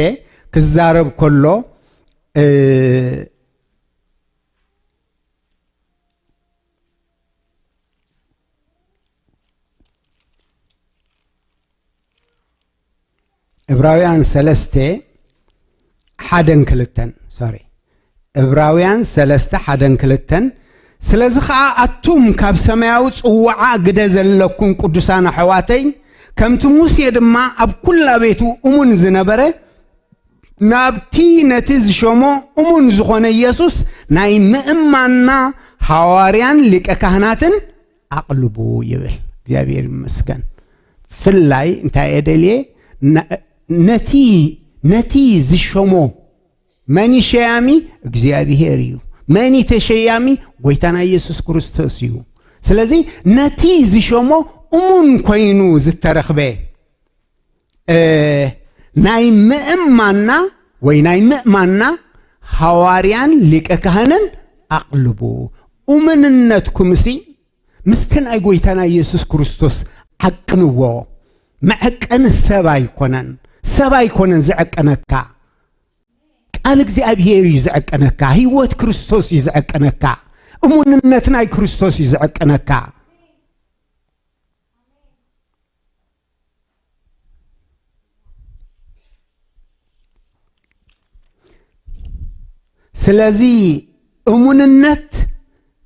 ክዛረብ ከሎ፣ እ፣ እብራውያን ሰለስተ ሓደን ክልተን፣ ሶሪ፣ እብራውያን ሰለስተ ሓደን ክልተን፣ ስለዚ ኸኣ ኣቱም ካብ ሰማያዊ ጽዋዓ ግደ ዘለኩም ቅዱሳን ኣሕዋተይ፣ ከምቲ ሙሴ ድማ ኣብ ኩላ ቤቱ እሙን ዝነበረ፣ ናብቲ ነቲ ዝሸሞ እሙን ዝኾነ ኢየሱስ ናይ ምእማንና ሃዋርያን ሊቀ ካህናትን ኣቕልቡ ይብል። እግዚኣብሔር ይመስገን። ፍላይ እንታይ እየ ደልየ? ነ-፣ ነቲ፣ ነቲ ዝሸሞ መን እዩ ሸያሚ? እግዚኣብሔር እዩ። መን እዩ ተሸያሚ? ጎይታና ኢየሱስ ክርስቶስ እዩ። ስለዚ ነቲ ዝሸሞ እሙን ኮይኑ ዝተረኽበ፣ እ፣ ናይ ምእማንና ወይ ናይ ምእማንና ሃዋርያን ሊቀ ካህንን ኣቕልቡ። እሙንነትኩምሲ ምስቲ ናይ ጎይታና ኢየሱስ ክርስቶስ ዓቅንዎ። መዐቀኒ ሰብ ኣይኮነን። ሰብ ኣይኮነን ዝዕቀነካ። ቃል እግዚኣብሔር እዩ ዝዕቀነካ። ህይወት ክርስቶስ እዩ ዝዕቀነካ። እሙንነት ናይ ክርስቶስ እዩ ዝዕቀነካ። ስለዚ እሙንነት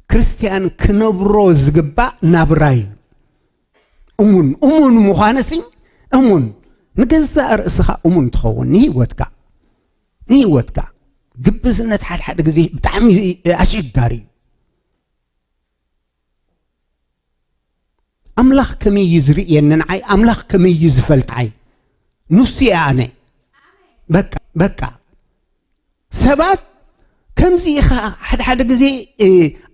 ክርስትያን ክነብሮ ዝግባእ ናብራ እዩ። እሙን፣ እሙን ምዃንሲ፣ እሙን፣ ንገዛእ ርእስኻ እሙን ትኸውን፣ ንህይወትካ፣ ንህይወትካ። ግብዝነት ሓደ ሓደ ግዜ ብጣዕሚ ኣሸጋሪ እዩ። ኣምላኽ ከመይ እዩ ዝርእየኒ ንዓይ? ኣምላኽ ከመይ እዩ ዝፈልጣይ? ንሱ እየ ኣነ። በቃ፣ በቃ። ሰባት ከምዚ ኢኻ፣ ሓደ ሓደ ግዜ፣ እ፣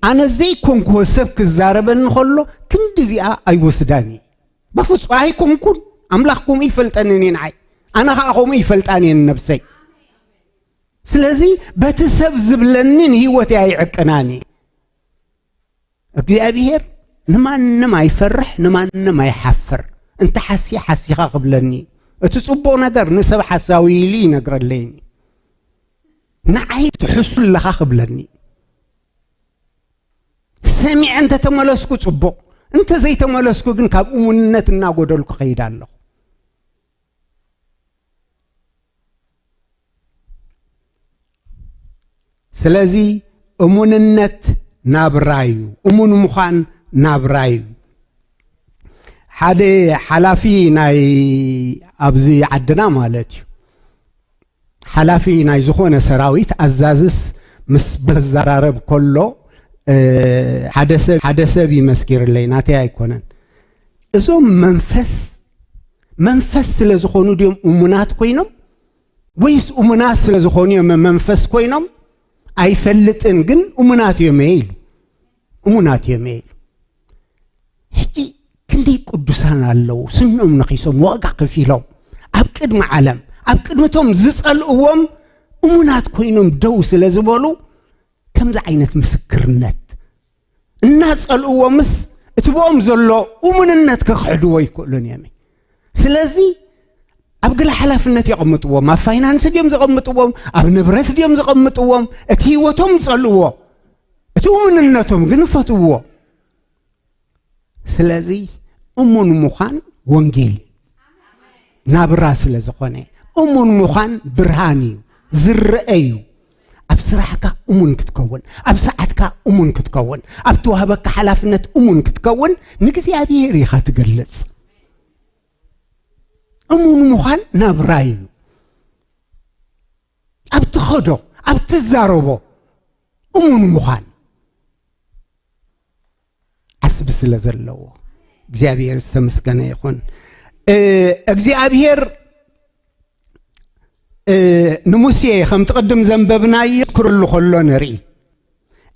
ኣነ ዘይኮንክዎ ሰብ ክዛረበኒ ከሎ ክንዲ እዚኣ ኣይወስዳን እየ። በፍጹም ኣይኮንኩን። ኣምላኽ ከምኡ ይፈልጠኒ እየ ንዓይ። ኣነ ኸኣ ከምኡ ይፈልጣን እየ ንነብሰይ። ስለዚ በቲ ሰብ ዝብለኒ ንህይወተይ ኣይዕቅናን እየ። እግዚኣብሔር ንማንም ኣይፈርሕ፣ ንማንም ኣይሓፍር። እንተ ሓስየ ሓሲኻ ክብለኒ እዩ። እቲ ጽቡቕ ነገር ንሰብ ሓሳዊ ኢሉ ይነግረለይኒ። ንዓይ ትሕሱ ኣለኻ ክብለኒ እዩ። ሰሚዐ እንተ ተመለስኩ ጽቡቕ፣ እንተ ዘይተመለስኩ ግን ካብ እሙንነት እናጎደልኩ ከይድ ኣለኹ። ስለዚ እሙንነት ናብራ እዩ። እሙን ምዃን ናብራ እዩ። ሓደ ሓላፊ ናይ ኣብዚ ዓድና ማለት እዩ፣ ሓላፊ ናይ ዝኾነ ሰራዊት ኣዛዝስ ምስ በዛራረብ ከሎ፣ እ፣ ሓደ ሰብ፣ ሓደ ሰብ ይመስኪርለይ፣ ናተይ ኣይኮነን። እዞም መንፈስ፣ መንፈስ ስለ ዝኾኑ ድዮም እሙናት ኮይኖም? ወይስ እሙናት ስለ ዝኾኑ እዮም መንፈስ ኮይኖም? ኣይፈልጥን፣ ግን እሙናት እዮም እየ ኢሉ። እሙናት እዮም እየ ኢሉ። ሕጂ ክንደይ ቅዱሳን ኣለዉ፣ ስኖም ነኺሶም፣ ዋጋ ከፊሎም፣ ኣብ ቅድሚ ዓለም፣ ኣብ ቅድሚ እቶም ዝጸልእዎም እሙናት ኮይኖም ደው ስለ ዝበሉ፣ ከምዚ ዓይነት ምስክርነት እናጸልእዎምስ፣ እቲ ብኦም ዘሎ እሙንነት ክኽሕድዎ ኣይክእሉን እዮም። ስለዚ ኣብ ገለ ሓላፍነት የቐምጥዎም፣ ኣብ ፋይናንስ ድዮም ዘቐምጥዎም፣ ኣብ ንብረት ድዮም ዘቐምጥዎም፣ እቲ ህይወቶም ዝጸልእዎ፣ እቲ እሙንነቶም ግን ይፈትውዎ። ስለዚ እሙን ምዃን ወንጌል እዩ። ናብራ ስለ ዝኾነ፣ እሙን ምዃን ብርሃን እዩ፣ ዝረአ እዩ። ኣብ ስራሕካ እሙን ክትከውን፣ ኣብ ሰዓትካ እሙን ክትከውን፣ ኣብ ተዋህበካ ሓላፍነት እሙን ክትከውን ንእግዚኣብሔር ኢኻ ትገልጽ። እሙን ምዃን ናብራ እዩ። ኣብ ትኸዶ፣ ኣብ ትዛረቦ እሙን ምዃን ዓስቢ ስለ ዘለዎ እግዚኣብሔር ዝተመስገነ ይኹን። እ፣ እግዚኣብሔር፣ እ፣ ንሙሴ ከምቲ ቅድም ዘንበብናዮ ክርሉ ከሎ ንርኢ።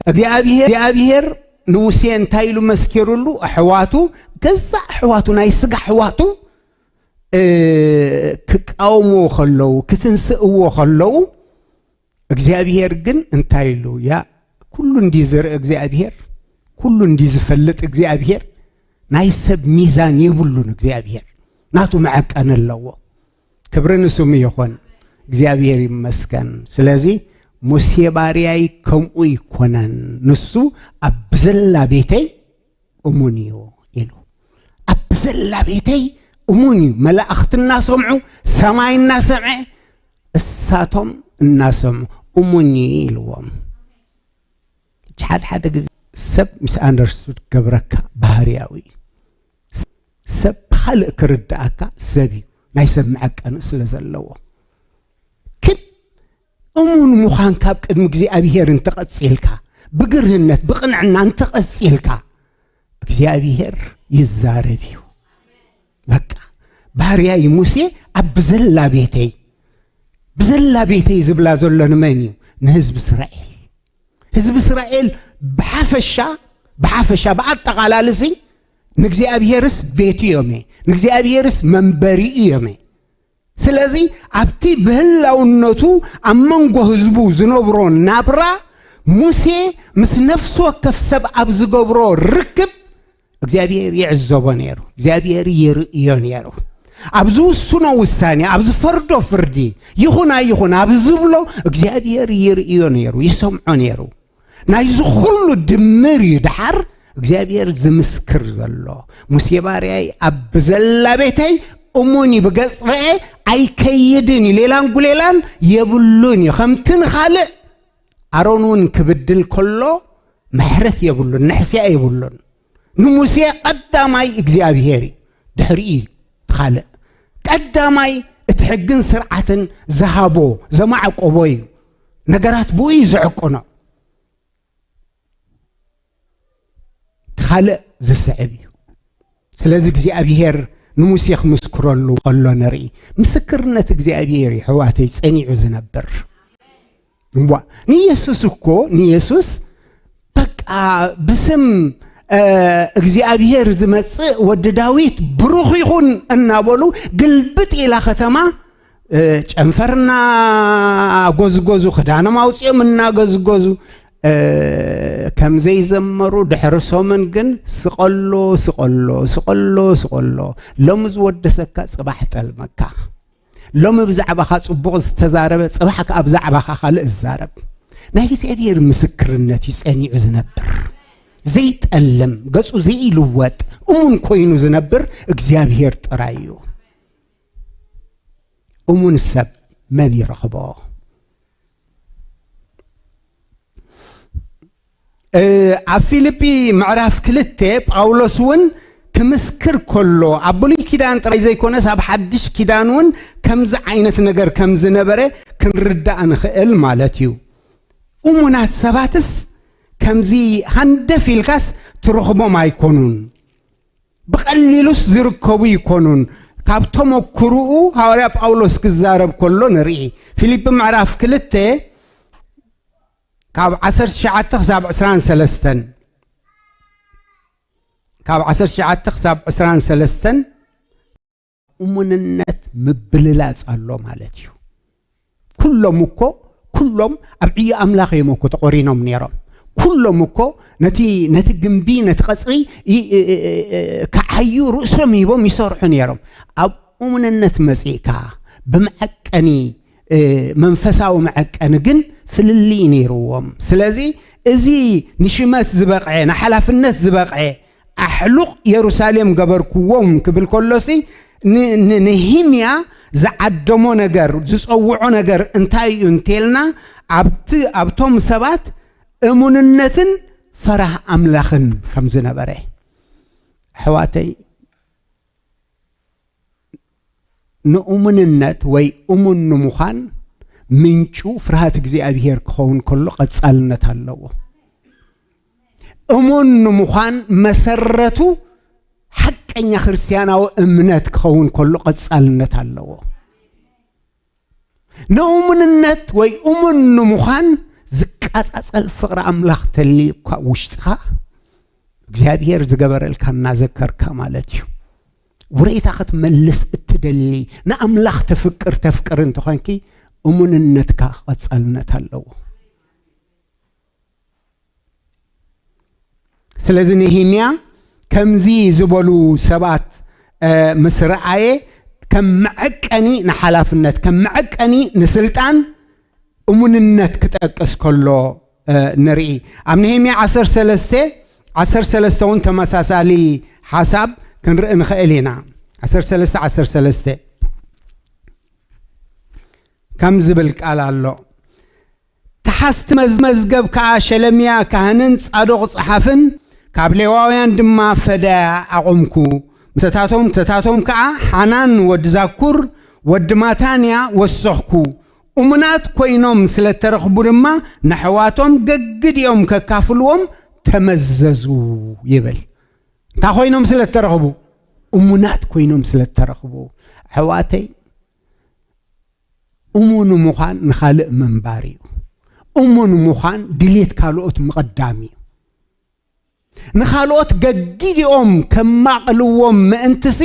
እግዚኣብሔር፣ እግዚኣብሔር ንሙሴ እንታይ ኢሉ መስኪሩሉ? ኣሕዋቱ፣ ገዛእ ኣሕዋቱ፣ ናይ ስጋ ኣሕዋቱ፣ እ፣ ክቃወምዎ ከለዉ፣ ክትንስእዎ ከለዉ፣ እግዚኣብሄር ግን እንታይ ኢሉ? ያ ኩሉ እንዲ ዝርኢ እግዚኣብሄር፣ ኩሉ እንዲ ዝፈልጥ እግዚኣብሄር፣ ናይ ሰብ ሚዛን የብሉን እግዚኣብሄር። ናቱ መዐቀኒ ኣለዎ። ክብሪ ንስሙ ይኹን። እግዚኣብሄር ይመስገን። ስለዚ ሙሴ ባርያይ ከምኡ ይኮነን፣ ንሱ ኣብ ዘላ ቤተይ እሙን እዩ ኢሉ። ኣብ ዘላ ቤተይ እሙን እዩ። መላእኽቲ እናሰምዑ፣ ሰማይ እናሰምዐ፣ እሳቶም እናሰምዑ እሙን እዩ ኢልዎም። ሓደ ሓደ ግዜ ሰብ ሚስ ኣንደርስቱድ ገብረካ ባህርያዊ እዩ። ሰብ ብኻልእ ክርድኣካ ሰብ እዩ፣ ናይ ሰብ መዐቀኒ ስለ ዘለዎ። ግን እሙን ምዃን ካብ ቅድሚ እግዚኣብሄር እንተቐጺልካ፣ ብግርህነት ብቕንዕና እንተቐጺልካ፣ እግዚኣብሄር ይዛረብ እዩ። በቃ፣ ባርያይ ሙሴ ኣብ ብዘላ ቤተይ፣ ብዘላ ቤተይ ዝብላ ዘሎ ንመን እዩ? ንህዝቢ እስራኤል። ህዝቢ እስራኤል ብሓፈሻ፣ ብሓፈሻ፣ ብኣጠቓላሊ እዚ ንእግዚኣብሄርስ ቤቱ እዮም እየ፣ ንእግዚኣብሄርስ መንበሪኡ እዮም እየ። ስለዚ ኣብቲ ብህላውነቱ ኣብ መንጎ ህዝቡ ዝነብሮ ናብራ፣ ሙሴ ምስ ነፍሲ ወከፍ ሰብ ኣብ ዝገብሮ ርክብ እግዚኣብሔር ይዕዘቦ ነይሩ፣ እግዚኣብሔር ይርእዮ ነይሩ። ኣብ ዝውስኖ ውሳኔ፣ ኣብ ዝፈርዶ ፍርዲ፣ ይኹን ኣይኹን ኣብ ዝብሎ እግዚኣብሔር ይርእዮ ነይሩ፣ ይሰምዖ ነይሩ። ናይዚ ኩሉ ድምር እዩ ደሓር እግዚኣብሔር ዝምስክር ዘሎ። ሙሴ ባርያይ ኣብ ብዘላ ቤተይ እሙን እዩ፣ ብገጽ ርኤ ኣይከይድን እዩ፣ ሌላን ጉሌላን የብሉን እዩ። ከምቲ ንኻልእ ኣሮን እውን ክብድል ከሎ ምሕረት የብሉን፣ ንሕስያ የብሉን። ንሙሴ ቀዳማይ እግዚኣብሔር እዩ፣ ድሕሪኡ እዩ እቲ ካልእ። ቀዳማይ እቲ ሕግን ስርዓትን ዝሃቦ፣ ዘማዕቆቦ እዩ። ነገራት ብኡ እዩ ዝዕቅኖ። እቲ ካልእ ዝስዕብ እዩ። ስለዚ እግዚኣብሔር ንሙሴ ክምስክረሉ ከሎ ንርኢ። ምስክርነት እግዚኣብሔር እዩ፣ ኣሕዋተይ፣ ጸኒዑ ዝነብር። እዋ፣ ንየሱስ እኮ፣ ንየሱስ በቃ ብስም፣ እ፣ እግዚኣብሔር ዝመጽእ ወዲ ዳዊት ብሩኽ ይኹን እናበሉ ግልብጥ ኢላ ከተማ፣ እ፣ ጨንፈር እናጎዝጎዙ፣ ክዳኖም ኣውጺኦም እናጎዝጎዙ፣ እ፣ ከም ዘይዘመሩ ድሕሪ ሰሙን ግን ስቐሎ፣ ስቐሎ፣ ስቐሎ፣ ስቐሎ። ሎሚ ዝወደሰካ ጽባሕ ጠልመካ። ሎሚ ብዛዕባኻ ጽቡቕ ዝተዛረበ፣ ጽባሕ ከኣ ብዛዕባኻ ካልእ ዝዛረብ። ናይ እግዚኣብሔር ምስክርነት እዩ ጸኒዑ ዝነብር። ዘይጠልም፣ ገጹ ዘይልወጥ፣ እሙን ኮይኑ ዝነብር እግዚኣብሔር ጥራይ እዩ። እሙን ሰብ መን ይረኽቦ? እ፣ ኣብ ፊልጲ ምዕራፍ ክልተ ጳውሎስ እውን ክምስክር ከሎ፣ ኣብ ብሉይ ኪዳን ጥራይ ዘይኮነስ ኣብ ሓድሽ ኪዳን እውን ከምዚ ዓይነት ነገር ከም ዝነበረ ክንርዳእ ንኽእል ማለት እዩ። እሙናት ሰባትስ ከምዚ ሃንደፍ ኢልካስ ትረኽቦም ኣይኮኑን። ብቐሊሉስ ዝርከቡ ይኮኑን። ካብ ተመክርኡ ሃዋርያ ጳውሎስ ክዛረብ ከሎ ንርኢ። ፊልጲ ምዕራፍ ክልተ ካብ ዓሰርተ ትሽዓተ ክሳብ ዕስራን ሰለስተን፣ ካብ ዓሰርተ ትሽዓተ ክሳብ ዕስራን ሰለስተን እሙንነት ምብልላጽ ኣሎ ማለት እዩ። ኩሎም እኮ፣ ኩሎም ኣብ ዕዮ ኣምላኽ እዮም እኮ ተቖሪኖም ነይሮም። ኩሎም እኮ ነቲ፣ ነቲ ግምቢ፣ ነቲ ቀጽሪ ይ-፣ እ-፣ እ-፣ እ-፣ እ-፣ ክዓዩ ርእሶም ሂቦም ይሰርሑ ነይሮም። ኣብ እሙንነት መጺእካ፣ ብመዐቀኒ፣ እ፣ መንፈሳዊ መዐቀኒ ግን ፍልልይ ነይርዎም። ስለዚ እዚ ንሽመት ዝበቕዐ፣ ንሓላፍነት ዝበቕዐ፣ ኣሕሉቕ የሩሳሌም ገበርክዎም ክብል ከሎሲ፣ ን-፣ ን-፣ ንሂምያ ዝዓደሞ ነገር፣ ዝጸውዖ ነገር እንታይ እዩ እንተልና፣ ኣብቲ፣ ኣብቶም ሰባት እሙንነትን ፈራህ ኣምላኽን ከም ዝነበረ። ኣሕዋተይ፣ ንእሙንነት ወይ እሙን ንምዃን ምንጩ ፍርሃት እግዚኣብሔር ክኸውን ከሎ ቀጻልነት ኣለዎ። እሙን ንምዃን መሰረቱ ሓቀኛ ክርስትያናዊ እምነት ክኸውን ከሎ ቀጻልነት ኣለዎ። ንእሙንነት ወይ እሙን ንምዃን ዝቃጻጸል ፍቕሪ ኣምላኽ ተልዩ እኳ ውሽጥኻ፣ እግዚኣብሔር ዝገበረልካ እናዘከርካ ማለት እዩ። ውሬታ ክትመልስ እትደሊ፣ ንኣምላኽ ተፍቅር፣ ተፍቅር እንተኾንኪ፣ እሙንነትካ ቀጻልነት ኣለዎ። ስለዚ ነህምያ ከምዚ ዝበሉ ሰባት፣ እ፣ ምስ ረኣየ፣ ከም መዐቀኒ ንሓላፍነት፣ ከም መዐቀኒ ንስልጣን እሙንነት ክጠቅስ ከሎ፣ እ፣ ንርኢ። ኣብ ነህምያ ዓሰርተ ሰለስተ፣ ዓሰርተ ሰለስተ እውን ተመሳሳሊ ሓሳብ ክንርኢ ንኽእል ኢና። ዓሰርተ ሰለስተ፣ ዓሰርተ ሰለስተ ከም ዝብል ቃል ኣሎ። ተሓዝቲ መዝ-፣ መዝገብ ከኣ ሸለምያ ካህንን ጻዶቕ ጸሓፍን፣ ካብ ሌዋውያን ድማ ፈዳያ ኣቖምኩ። ምሰታቶም፣ ምሰታቶም ከኣ ሓናን ወዲ ዛኩር፣ ወዲ ማታንያ ወሰኽኩ። እሙናት ኮይኖም ስለ እተረኽቡ ድማ፣ ነሕዋቶም ገግዲኦም ከካፍልዎም ተመዘዙ ይብል። እንታይ ኮይኖም ስለ እተረኽቡ? እሙናት ኮይኖም ስለ እተረኽቡ። ኣሕዋተይ፣ እሙን ምዃን ንኻልእ ምንባር እዩ። እሙን ምዃን ድሌት ካልኦት ምቕዳም እዩ። ንኻልኦት ገጊዲኦም ከማቕልዎም ምእንትሲ፣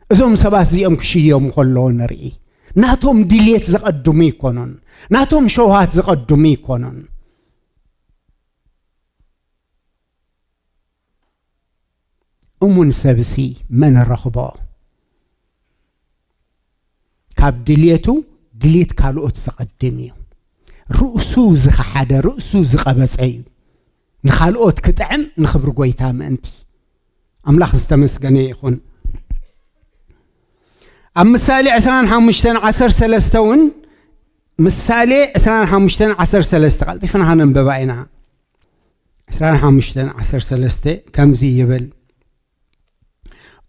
እዞም ሰባት እዚኦም ክሽየሙ ከለዉ ንርኢ። ናቶም ድሌት ዘቐድሙ ኣይኮኑን። ናቶም ሸውሃት ዘቐድሙ ኣይኮኑን። እሙን ሰብሲ መን ረኽቦ? ካብ ድልየቱ ድልየት ካልኦት ዘቐድም እዩ። ርእሱ ዝኸሓደ፣ ርእሱ ዝቐበጸ እዩ። ንኻልኦት ክጥዕም ንኽብሪ ጎይታ ምእንቲ። ኣምላኽ ዝተመስገነ ይኹን። ኣብ ምሳሌ ዕስራን ሓሙሽተን ዓሰርተ ሰለስተ እውን፣ ምሳሌ ዕስራን ሓሙሽተን ዓሰርተ ሰለስተ ቀልጢፍና ከነንብባ ኢና። ዕስራን ሓሙሽተን ዓሰርተ ሰለስተ ከምዚ ይብል፣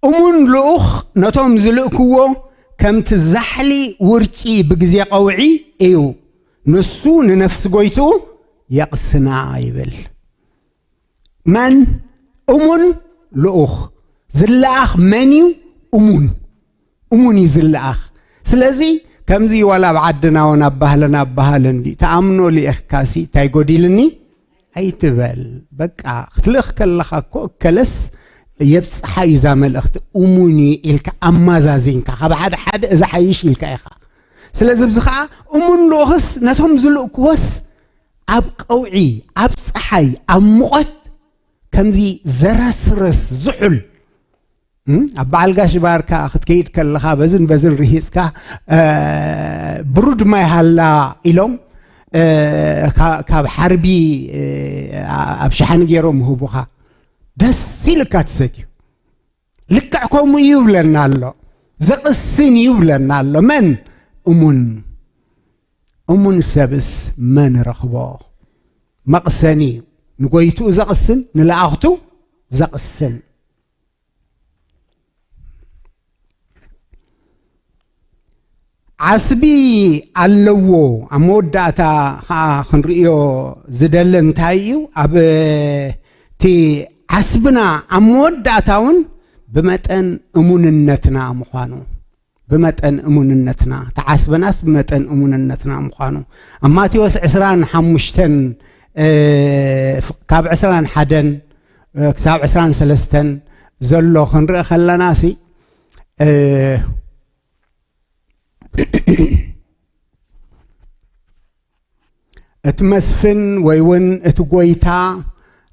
እሙን ልኡኽ ነቶም ዝልእክዎ ከምቲ ዛሕሊ ውርጪ ብግዜ ቀውዒ እዩ፣ ንሱ ንነፍሲ ጎይትኡ የቕስና ይብል። መን? እሙን ልኡኽ። ዝለኣኽ መን እዩ? እሙን። እሙን እዩ ዝለኣኽ። ስለዚ ከምዚ ዋላ ኣብ ዓድና እውን ኣብ ባህልና ኣብ ባህልን ድዩ፣ ተኣምኖ ልኢኽካሲ እንታይ ጎዲልኒ ኣይትበል። በቃ ክትልእኽ ከለኻ እኮ እከለስ የብጽሓ እዩ እዛ መልእኽቲ፣ እሙን እዩ ኢልካ ኣማዛዚንካ፣ ካብ ሓደ ሓደ እዛ ሓይሽ ኢልካ ኢኻ። ስለዚ ኣብዚ ኸዓ እሙን ልኡኽስ ነቶም ዝልእክዎስ ኣብ ቀውዒ፣ ኣብ ጸሓይ፣ ኣብ ሙቐት ከምዚ ዘረስርስ ዝሑል፣ እም፣ ኣብ በዓል ጋሽ ባርካ ክትከይድ ከለኻ በዝን በዝን ርሂጽካ፣ እ፣ ብሩድ ማይ ሃላ ኢሎም፣ እ፣ ካ-፣ ካብ ሓርቢ፣ እ፣ ኣብ ሸሓኒ ገይሮም ይህቡኻ። ደስ ኢልካ ትሰትዩ። ልክዕ ከምኡ እዩ ይብለና ኣሎ። ዘቕስን እዩ ይብለና ኣሎ። መን? እሙን። እሙን ሰብስ መን ረኽቦ? መቕሰኒ እዩ። ንጎይትኡ ዘቕስን፣ ንለኣኽቱ ዘቕስን። ዓስቢ ኣለዎ። ኣብ መወዳእታ ኸዓ ክንርእዮ ዝደሊ እንታይ እዩ? ኣብ እቲ ዓስብና ኣብ መወዳእታ እውን ብመጠን እሙንነትና ምዃኑ። ብመጠን እሙንነትና። እቲ ዓስብናስ ብመጠን እሙንነትና ምዃኑ። ኣብ ማቴዎስ ዕስራን ሓሙሽተን፣ እ፣ ካብ ዕስራን ሓደን፣ እ፣ ክሳብ ዕስራን ሰለስተን ዘሎ ክንርኢ ከለናሲ፣ እ፣ እቲ መስፍን ወይ እውን እቲ ጎይታ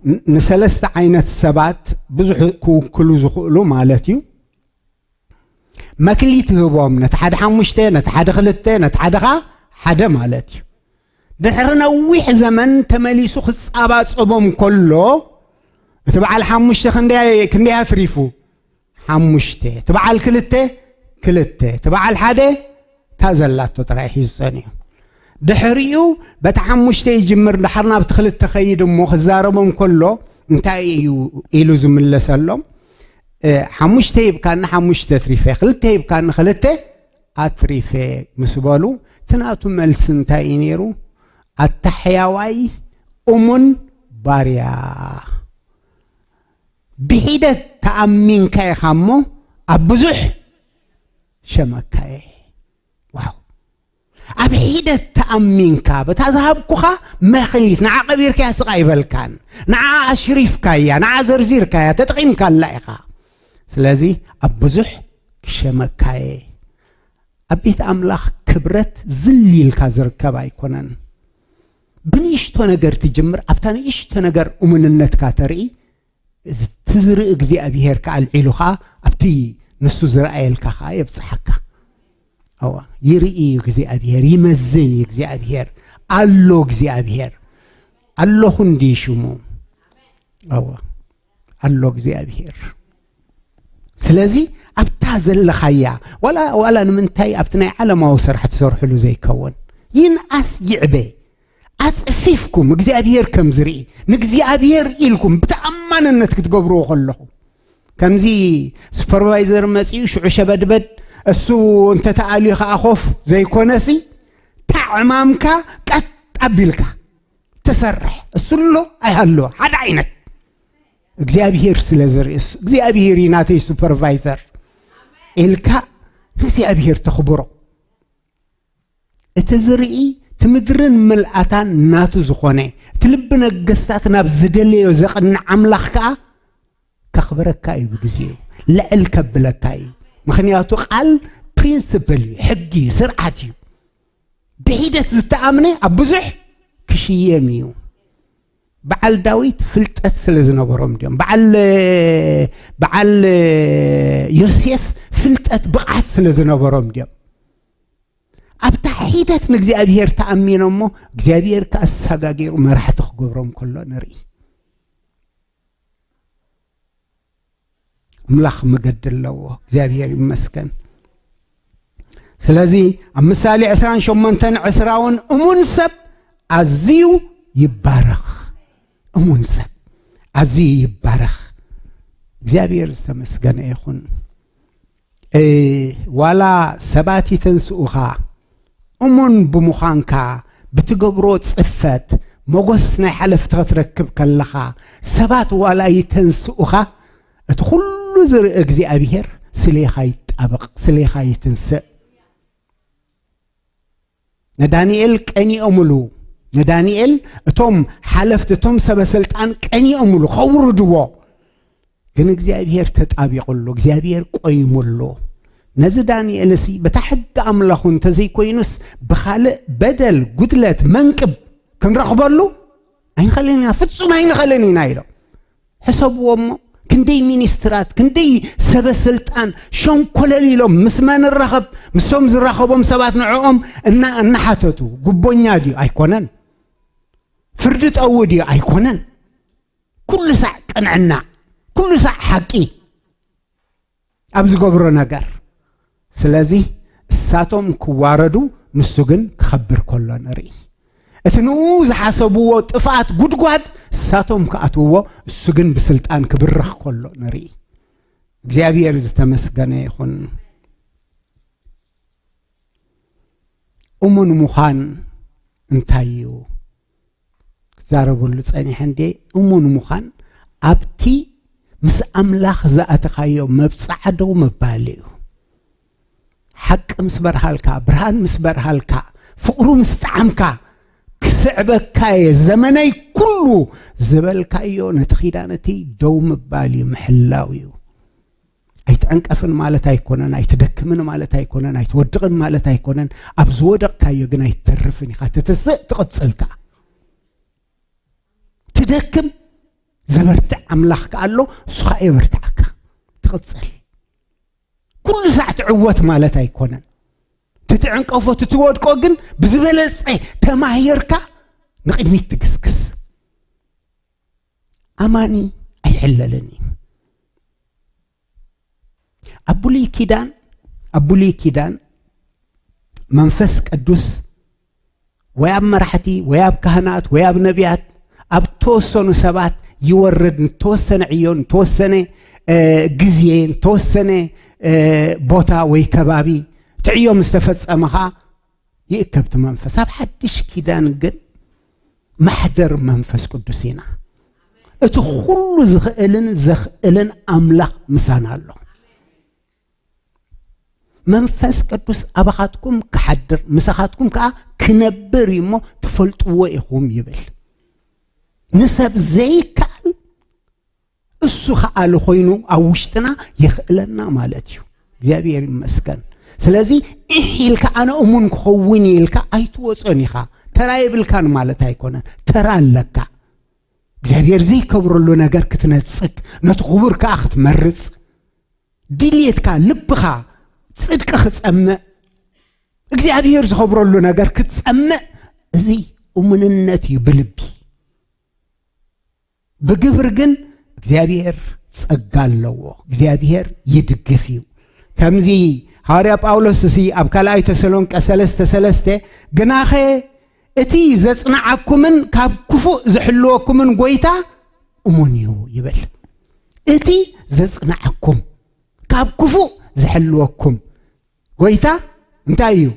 ን-፣ ንሰለስተ ዓይነት ሰባት ብዙሕ ክውክሉ ዝኽእሉ ማለት እዩ። መክሊት ይህቦም፣ ነቲ ሓደ ሓሙሽተ፣ ነቲ ሓደ ክልተ፣ ነቲ ሓደ ኸዓ ሓደ ማለት እዩ። ድሕሪ ነዊሕ ዘመን ተመሊሱ ክጻባጸቦም ከሎ፣ እቲ በዓል ሓሙሽተ ክንደይ፣ ክንደይ ኣትሪፉ? ሓሙሽተ። እቲ በዓል ክልተ፣ ክልተ። እቲ በዓል ሓደ፣ እታ ዘላቶ ጥራይ ሒዙ ጸኒሑ። ድሕሪኡ፣ በቲ ሓሙሽተ ይጅምር፣ ድሓር ናብቲ ክልተ ኸይድ እሞ ክዛረቦም ከሎ፣ እንታይ እዩ ኢሉ ዝምለሰሎም? እ፣ ሓሙሽተ ሂብካኒ፣ ሓሙሽተ ኣትሪፈ፣ ክልተ ሂብካኒ፣ ክልተ ኣትሪፈ ምስ በሉ፣ እቲ ናቱ መልሲ እንታይ እዩ ነይሩ? ኣታ ሕያዋይ እሙን ባርያ፣ ብሒደት ተኣሚንካ ኢኻ እሞ ኣብ ብዙሕ ሸመካ እየ። ዋው! ኣብ ሒደት ተኣሚንካ፣ በታ ዝሃብኩኻ መኽሊት፣ ንዓ ቀቢርካያ ስቕ ኣይበልካን፣ ንዓ ኣሽሪፍካያ፣ ንዓ ዘርዚርካያ፣ ተጠቒምካላ ኢኻ። ስለዚ ኣብ ብዙሕ ክሸመካየ። ኣብ ቤት ኣምላኽ ክብረት ዝል ኢልካ ዝርከብ ኣይኮነን። ብንእሽቶ ነገር ትጅምር፣ ኣብታ ንእሽቶ ነገር እሙንነትካ ተርኢ፣ እዚ ትዝርኢ እግዚኣብሔር ከኣ ኣልዒሉ ኸኣ ኣብቲ ንሱ ዝረኣየልካ ኸኣ የብጽሓካ። ኣዋ፣ ይርኢ እዩ እግዚኣብሔር፣ ይመዝን እዩ እግዚኣብሔር። ኣሎ እግዚኣብሔር። ኣለኹ እንድዩ ሽሙ። ኣዋ፣ ኣሎ እግዚኣብሔር። ስለዚ ኣብታ ዘለኻያ፣ ዋላ፣ ዋላ ንምንታይ ኣብቲ ናይ ዓለማዊ ስራሕ ትሰርሕሉ ዘይከውን፣ ይንኣስ ይዕበ፣ ኣጽፊፍኩም እግዚኣብሔር ከም ዝርኢ፣ ንእግዚኣብሔር ኢልኩም ብተኣማንነት ክትገብርዎ ከለኹም፣ ከምዚ ሱፐርቫይዘር መጺኡ ሽዑ ሸበድበድ፣ እሱ እንተተኣልዩ ከኣ ኮፍ ዘይኮነሲ፣ ታዕማምካ ቀጥ ኣቢልካ ትሰርሕ። እሱ ኣሎ ኣይሃለወ፣ ሓደ ዓይነት። እግዚኣብሔር ስለ ዝርኢ፣ እሱ እግዚኣብሔር እዩ ናተይ ሱፐርቫይዘር ኢልካ ንእግዚኣብሔር ተኽብሮ። እቲ ዝርኢ፣ እቲ ምድርን ምልኣታን ናቱ ዝኾነ፣ እቲ ልቢ ነገስታት ናብ ዝደለዮ ዘቕንዕ ኣምላኽ ከኣ ከኽብረካ እዩ ብግዜኡ፣ ልዕል ከብለካ እዩ። ምኽንያቱ ቃል ፕሪንስፕል እዩ፣ ሕጊ እዩ፣ ስርዓት እዩ። ብሒደት ዝተኣምነ ኣብ ብዙሕ ክሽየም እዩ። በዓል ዳዊት ፍልጠት ስለ ዝነበሮም ድዮም? በዓል፣ በዓል ዮሴፍ ፍልጠት ብቕዓት ስለ ዝነበሮም ድዮም? ኣብታ ሒደት ንእግዚኣብሔር ተኣሚኖም እሞ እግዚኣብሔር ከኣ ኣሰጋጊሩ መራሕቲ ክገብሮም ከሎ ንርኢ። ኣምላኽ መገዲ ኣለዎ። እግዚኣብሔር ይመስገን። ስለዚ ኣብ ምሳሌ ዕስራን ሸሞንተን ዕስራውን እሙን ሰብ ኣዝዩ ይባረኽ። እሙን ሰብ ኣዝዩ ይባረኽ። እግዚኣብሔር ዝተመስገነ ይኹን። እ፣ ዋላ ሰባት ይተንስኡኻ፣ እሙን ብምዃንካ ብትገብሮ ጽፈት ሞገስ ናይ ሓለፍቲ ክትረክብ ከለኻ፣ ሰባት ዋላ ይተንስኡኻ፣ እቲ ኩሉ ዝርኢ እግዚኣብሔር ስሌኻ ይጣበቕ፣ ስሌኻ ይትንስእ። ንዳንኤል ቀኒኦምሉ፣ ንዳንኤል እቶም ሓለፍቲ፣ እቶም ሰበ ስልጣን ቀኒኦምሉ፣ ከውርድዎ። ግን እግዚኣብሔር ተጣቢቑሉ፣ እግዚኣብሔር ቆይሙሉ። ነዚ ዳንኤል እሲ በታ ሕጊ ኣምላኹ እንተዘይኮይኑስ ብኻልእ በደል፣ ጉድለት፣ መንቅብ ክንረኽበሉ ኣይንኽእልን ኢና፣ ፍጹም ኣይንኽእልን ኢና ኢሎም። ሕሰብዎ እሞ፣ ክንደይ ሚኒስትራት፣ ክንደይ ሰበ ስልጣን ሸንኮለል ኢሎም ምስ መን ንራኸብ? ምስቶም ዝራኸቦም ሰባት ንዕኦም እና-፣ እናሓተቱ፣ ጉቦኛ ድዩ? ኣይኮነን። ፍርዲ ጠዊ ድዩ? ኣይኮነን። ኩሉ ሳዕ ቅንዕና፣ ኩሉ ሳዕ ሓቂ ኣብ ዝገብሮ ነገር። ስለዚ እሳቶም ክዋረዱ፣ ንሱ ግን ክኸብር ከሎ ንርኢ። እቲ ንኡ ዝሓሰብዎ ጥፍኣት ጉድጓድ እሳቶም ክኣትውዎ፣ እሱ ግን ብስልጣን ክብርኽ ከሎ ንርኢ። እግዚኣብሔር ዝተመስገነ ይኹን። እሙን ምዃን እንታይ እዩ? ክዛረበሉ ጸኒሐ እንዴ? እሙን ምዃን ኣብቲ ምስ ኣምላኽ ዝኣተኻዮ መብጽዓ ደው ምባል እዩ። ሓቂ ምስ በርሃልካ፣ ብርሃን ምስ በርሃልካ፣ ፍቕሩ ምስ ጠዓምካ፣ ክስዕበካ እየ፣ ዘመነይ ኩሉ ዝበልካዮ ነቲ ኪዳን እቲ ደው ምባል እዩ፣ ምሕላው እዩ። ኣይትዕንቀፍን ማለት ኣይኮነን፣ ኣይትደክምን ማለት ኣይኮነን፣ ኣይትወድቕን ማለት ኣይኮነን። ኣብ ዝወደቕካዮ ግን ኣይትተርፍን ኢኻ፣ ትትስእ፣ ትቕጽል ከኣ። ትደክም፣ ዘበርትዕ ኣምላኽ ከኣ ኣሎ፣ እሱ ኸኣ የበርትዓካ። ትቕጽል። ኩሉ ሳዕ ትዕወት ማለት ኣይኮነን። ትትዕንቀፎ፣ ትትወድቆ ግን ብዝበለጸ ተማሂርካ ንቕድሚት ትግስግስ። ኣማኒ ኣይሕለልን እዩ። ኣብ ብሉይ ኪዳን፣ ኣብ ብሉይ ኪዳን መንፈስ ቅዱስ ወይ ኣብ መራሕቲ፣ ወይ ኣብ ካህናት፣ ወይ ኣብ ነቢያት፣ ኣብ ተወሰኑ ሰባት ይወርድ፣ ንተወሰነ ዕዮ፣ ንተወሰነ፣ እ፣ ግዜ፣ ንተወሰነ፣ እ፣ ቦታ ወይ ከባቢ፣ እቲ ዕዮ ምስ ተፈጸመ ኸኣ ይእከብ እቲ መንፈስ። ኣብ ሓድሽ ኪዳን ግን ማሕደር መንፈስ ቅዱስ ኢና። እቲ ኩሉ ዝኽእልን ዘኽእልን ኣምላኽ ምሳና ኣሎ። መንፈስ ቅዱስ ኣባኻትኩም ክሓድር፣ ምሳኻትኩም ከኣ ክነብር እዩ እሞ ትፈልጥዎ ኢኹም ይብል። ንሰብ ዘይከኣል እሱ ከኣሊ ኮይኑ ኣብ ውሽጥና የኽእለና ማለት እዩ። እግዚኣብሔር ይመስገን። ስለዚ እሕ ኢልካ ኣነ እሙን ክኸውን እየ ኢልካ ኣይትወጾን ኢኻ። ተራ የብልካን ማለት ኣይኮነን። ተራ ኣለካ። እግዚኣብሔር ዘይከብረሉ ነገር ክትነጽግ፣ ነቲ ክቡር ከኣ ክትመርጽ፣ ድልየትካ፣ ልብኻ፣ ጽድቂ ክጸምእ፣ እግዚኣብሔር ዝኸብረሉ ነገር ክትጸምእ፣ እዚ እሙንነት እዩ ብልቢ። ብግብሪ ግን እግዚኣብሔር ጸጋ ኣለዎ። እግዚኣብሔር ይድግፍ እዩ። ከምዚ ሃዋርያ ጳውሎስ እዚ ኣብ ካልኣይ ተሰሎንቀ ሰለስተ ሰለስተ፣ "ግናኸ እቲ ዘጽንዓኩምን ካብ ክፉእ ዝሕልወኩምን ጐይታ እሙን እዩ" ይብል። እቲ ዘጽንዓኩም፣ ካብ ክፉእ ዝሕልወኩም ጐይታ እንታይ እዩ?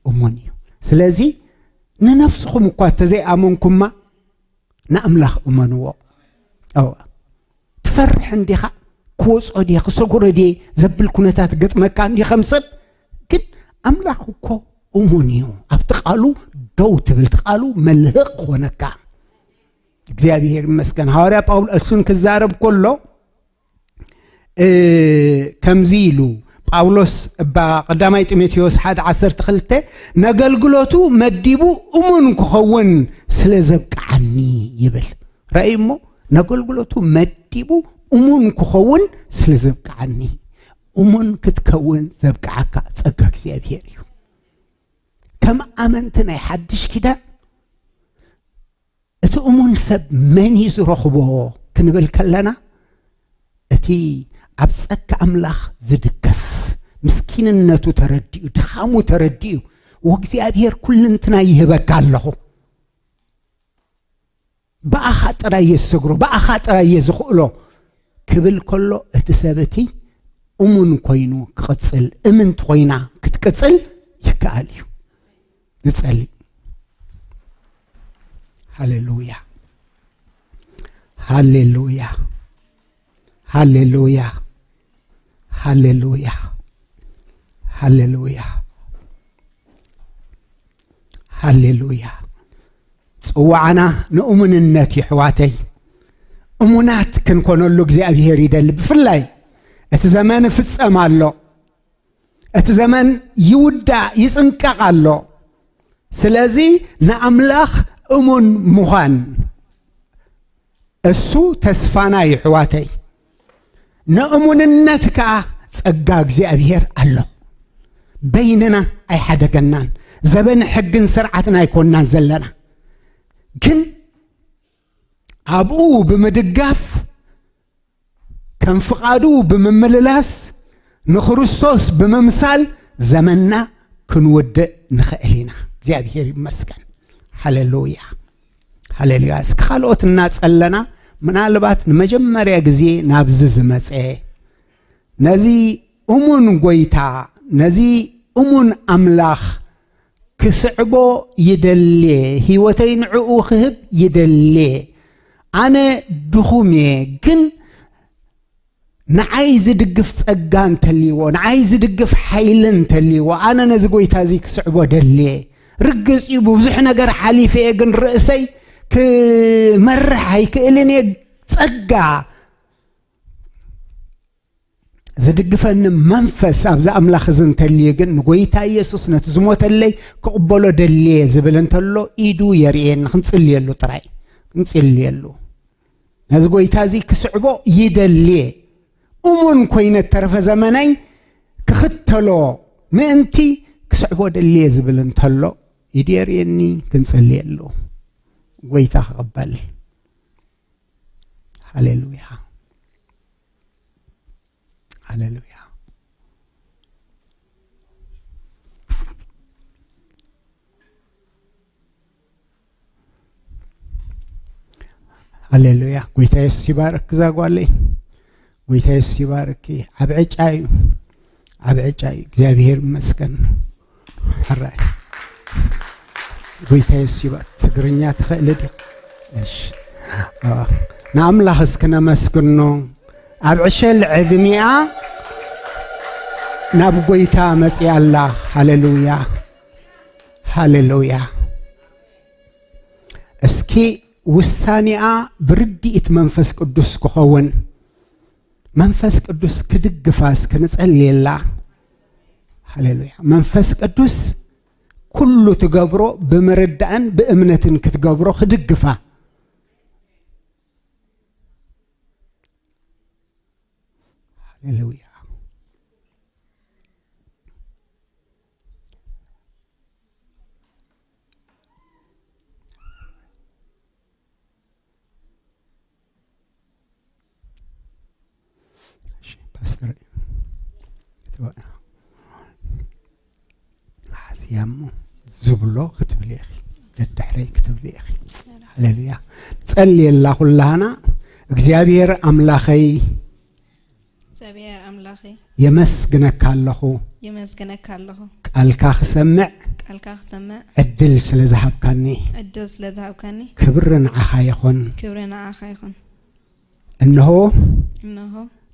እሙን እዩ። ስለዚ ንነፍስኹም እኳ እንተዘይኣመንኩማ ንኣምላኽ እመንዎ። እወ። ትፈርሕ እንዲኻ? ክወጾ ድየ? ክሰጉሮ ድየ? ዘብል ኩነታት ገጥመካ እንዲ ከም ሰብ። ግን ኣምላኽ እኮ እሙን እዩ። ኣብቲ ቃሉ ደው ትብል፣ እቲ ቃሉ መልህቕ ክኾነካ። እግዚኣብሔር ይመስገን። ሃዋርያ ጳውሎስ እሱን ክዛረብ ከሎ፣ እ፣ ከምዚ ኢሉ ጳውሎስ እባ ቀዳማይ ጢሞቴዎስ ሓደ ዓሰርተ ክልተ፣ "ነገልግሎቱ መዲቡ እሙን ክኸውን ስለ ዘብቅዓኒ" ይብል። ራእይ እሞ ነገልግሎቱ መዲቡ እሙን ክኸውን ስለ ዘብቅዓኒ። እሙን ክትከውን ዘብቅዓካ ጸጋ እግዚኣብሔር እዩ። ከም ኣመንቲ ናይ ሓድሽ ኪዳን እቲ እሙን ሰብ መን እዩ ዝረኽቦ ክንብል ከለና፣ እቲ ኣብ ጸጋ ኣምላኽ ዝድገፍ፣ ምስኪንነቱ ተረዲኡ፣ ድኻሙ ተረዲኡ፣ "ወእግዚኣብሔር ኩልንትናይ ይህበካ ኣለኹ፣ ብኣኻ ጥራይ እየ ዝሰግሮ፣ ብኣኻ ጥራይ እየ ዝኽእሎ" ክብል ከሎ፣ እቲ ሰብ እቲ እሙን ኮይኑ ክቕጽል፣ እምንቲ ኮይና ክትቅጽል ይከኣል እዩ። ንጸሊ። ሃሌሉያ፣ ሃሌሉያ፣ ሃሌሉያ፣ ሃሌሉያ፣ ሃሌሉያ፣ ሃሌሉያ። ጽዋዕና ንእሙንነት፣ የሕዋተይ። እሙናት ክንኮነሉ እግዚኣብሔር ይደሊ። ብፍላይ እቲ ዘመን ይፍጸም ኣሎ። እቲ ዘመን ይውዳእ፣ ይጽንቀቕ ኣሎ። ስለዚ ንኣምላኽ እሙን ምዃን፣ እሱ ተስፋና እዩ፣ ኣሕዋተይ። ንእሙንነት ከኣ ጸጋ እግዚኣብሔር ኣሎ። በይንና ኣይሓደገናን። ዘበን ሕግን ስርዓትን ኣይኮንናን ዘለና። ግን ኣብኡ ብምድጋፍ፣ ከም ፍቓዱ ብምምልላስ፣ ንክርስቶስ ብምምሳል ዘመንና ክንውድእ ንኽእል ኢና። እግዚኣብሔር ይመስገን። ሃሌሉያ፣ ሃሌሉያ። እስኪ ካልኦት እናጸለና፣ ምናልባት ንመጀመርያ ግዜ ናብዚ ዝመጸ፣ ነዚ እሙን ጐይታ፣ ነዚ እሙን ኣምላኽ ክስዕቦ ይደልየ፣ ህይወተይ ንዕኡ ክህብ ይደልየ። ኣነ ድኹም እየ፣ ግን ንዓይ ዝድግፍ ጸጋ እንተልይዎ፣ ንዓይ ዝድግፍ ሓይሊ እንተልይዎ፣ ኣነ ነዚ ጐይታ እዚ ክስዕቦ ደልየ። ርግጽ እዩ፣ ብብዙሕ ነገር ሓሊፈ እየ፣ ግን ርእሰይ ክመርሕ ኣይክእልን እየ። ጸጋ ዝድግፈኒ መንፈስ ኣብዚ ኣምላኽ እዚ እንተልዩ ግን፣ ንጎይታ ኢየሱስ ነቲ ዝሞተለይ ክቕበሎ ደልየ ዝብል እንተሎ፣ ኢዱ የርእየኒ። ክንጽልየሉ ጥራይ፣ ክንጽልየሉ። ነዚ ጎይታ እዚ ክስዕቦ ይደልየ። እሙን ኮይነ እተረፈ ዘመነይ ክኽተሎ ምእንቲ ክስዕቦ ደልየ ዝብል እንተሎ፣ ኢዱ የርእየኒ፣ ክንጽልየሉ። ጎይታ ክቕበል። ሃሌሉያ። ሃሌሉያ። ሃሌሉያ። ጎይታ የሱስ ይባርክ እዛ ጓለይ። ጎይታ የሱስ ይባርክ። ኣብ ዕጫ እዩ። ኣብ ዕጫ እዩ። እግዚኣብሔር ይመስገን። ሕራይ። ጎይታ የሱስ ይባርክ። ትግርኛ ትኽእል ድያ? እሺ። ኣዋ። ንኣምላኽ እስኪ ነመስግኖ። ኣብ ዕሸል ዕድሚኣ ናብ ጎይታ መጺኣ ኣላ። ሃሌሉያ፣ ሃሌሉያ። እስኪ ውሳኔኣ ብርድኢት መንፈስ ቅዱስ ክኸውን፣ መንፈስ ቅዱስ ክድግፋ እስኪ ንጸልየላ። ሃሌሉያ። መንፈስ ቅዱስ ኩሉ ትገብሮ ብምርዳእን ብእምነትን ክትገብሮ ክድግፋ። ሃሌሉያ። እሺ፣ ፓስተር፣ ሓዝያሞ ዝብሎ ክትብሊ ኢኺ፣ ደድሕረይ ክትብሊ ኢኺ። ሃሌሉያ። ጸልየላ ኩላህና። እግዚኣብሔር ኣምላኸይ፣ እግዚኣብሔር ኣምላኸይ፣ የመስግነካ ኣለኹ። የመስግነካ ኣለኹ። ቃልካ ክሰምዕ ቃልካ ክሰምዕ ዕድል ስለ ዝሃብካኒ። ዕድል ስለ ዝሃብካኒ። ክብሪ ንዓኻ ይኹን። ክብሪ ንዓኻ ይኹን። እንሆ እንሆ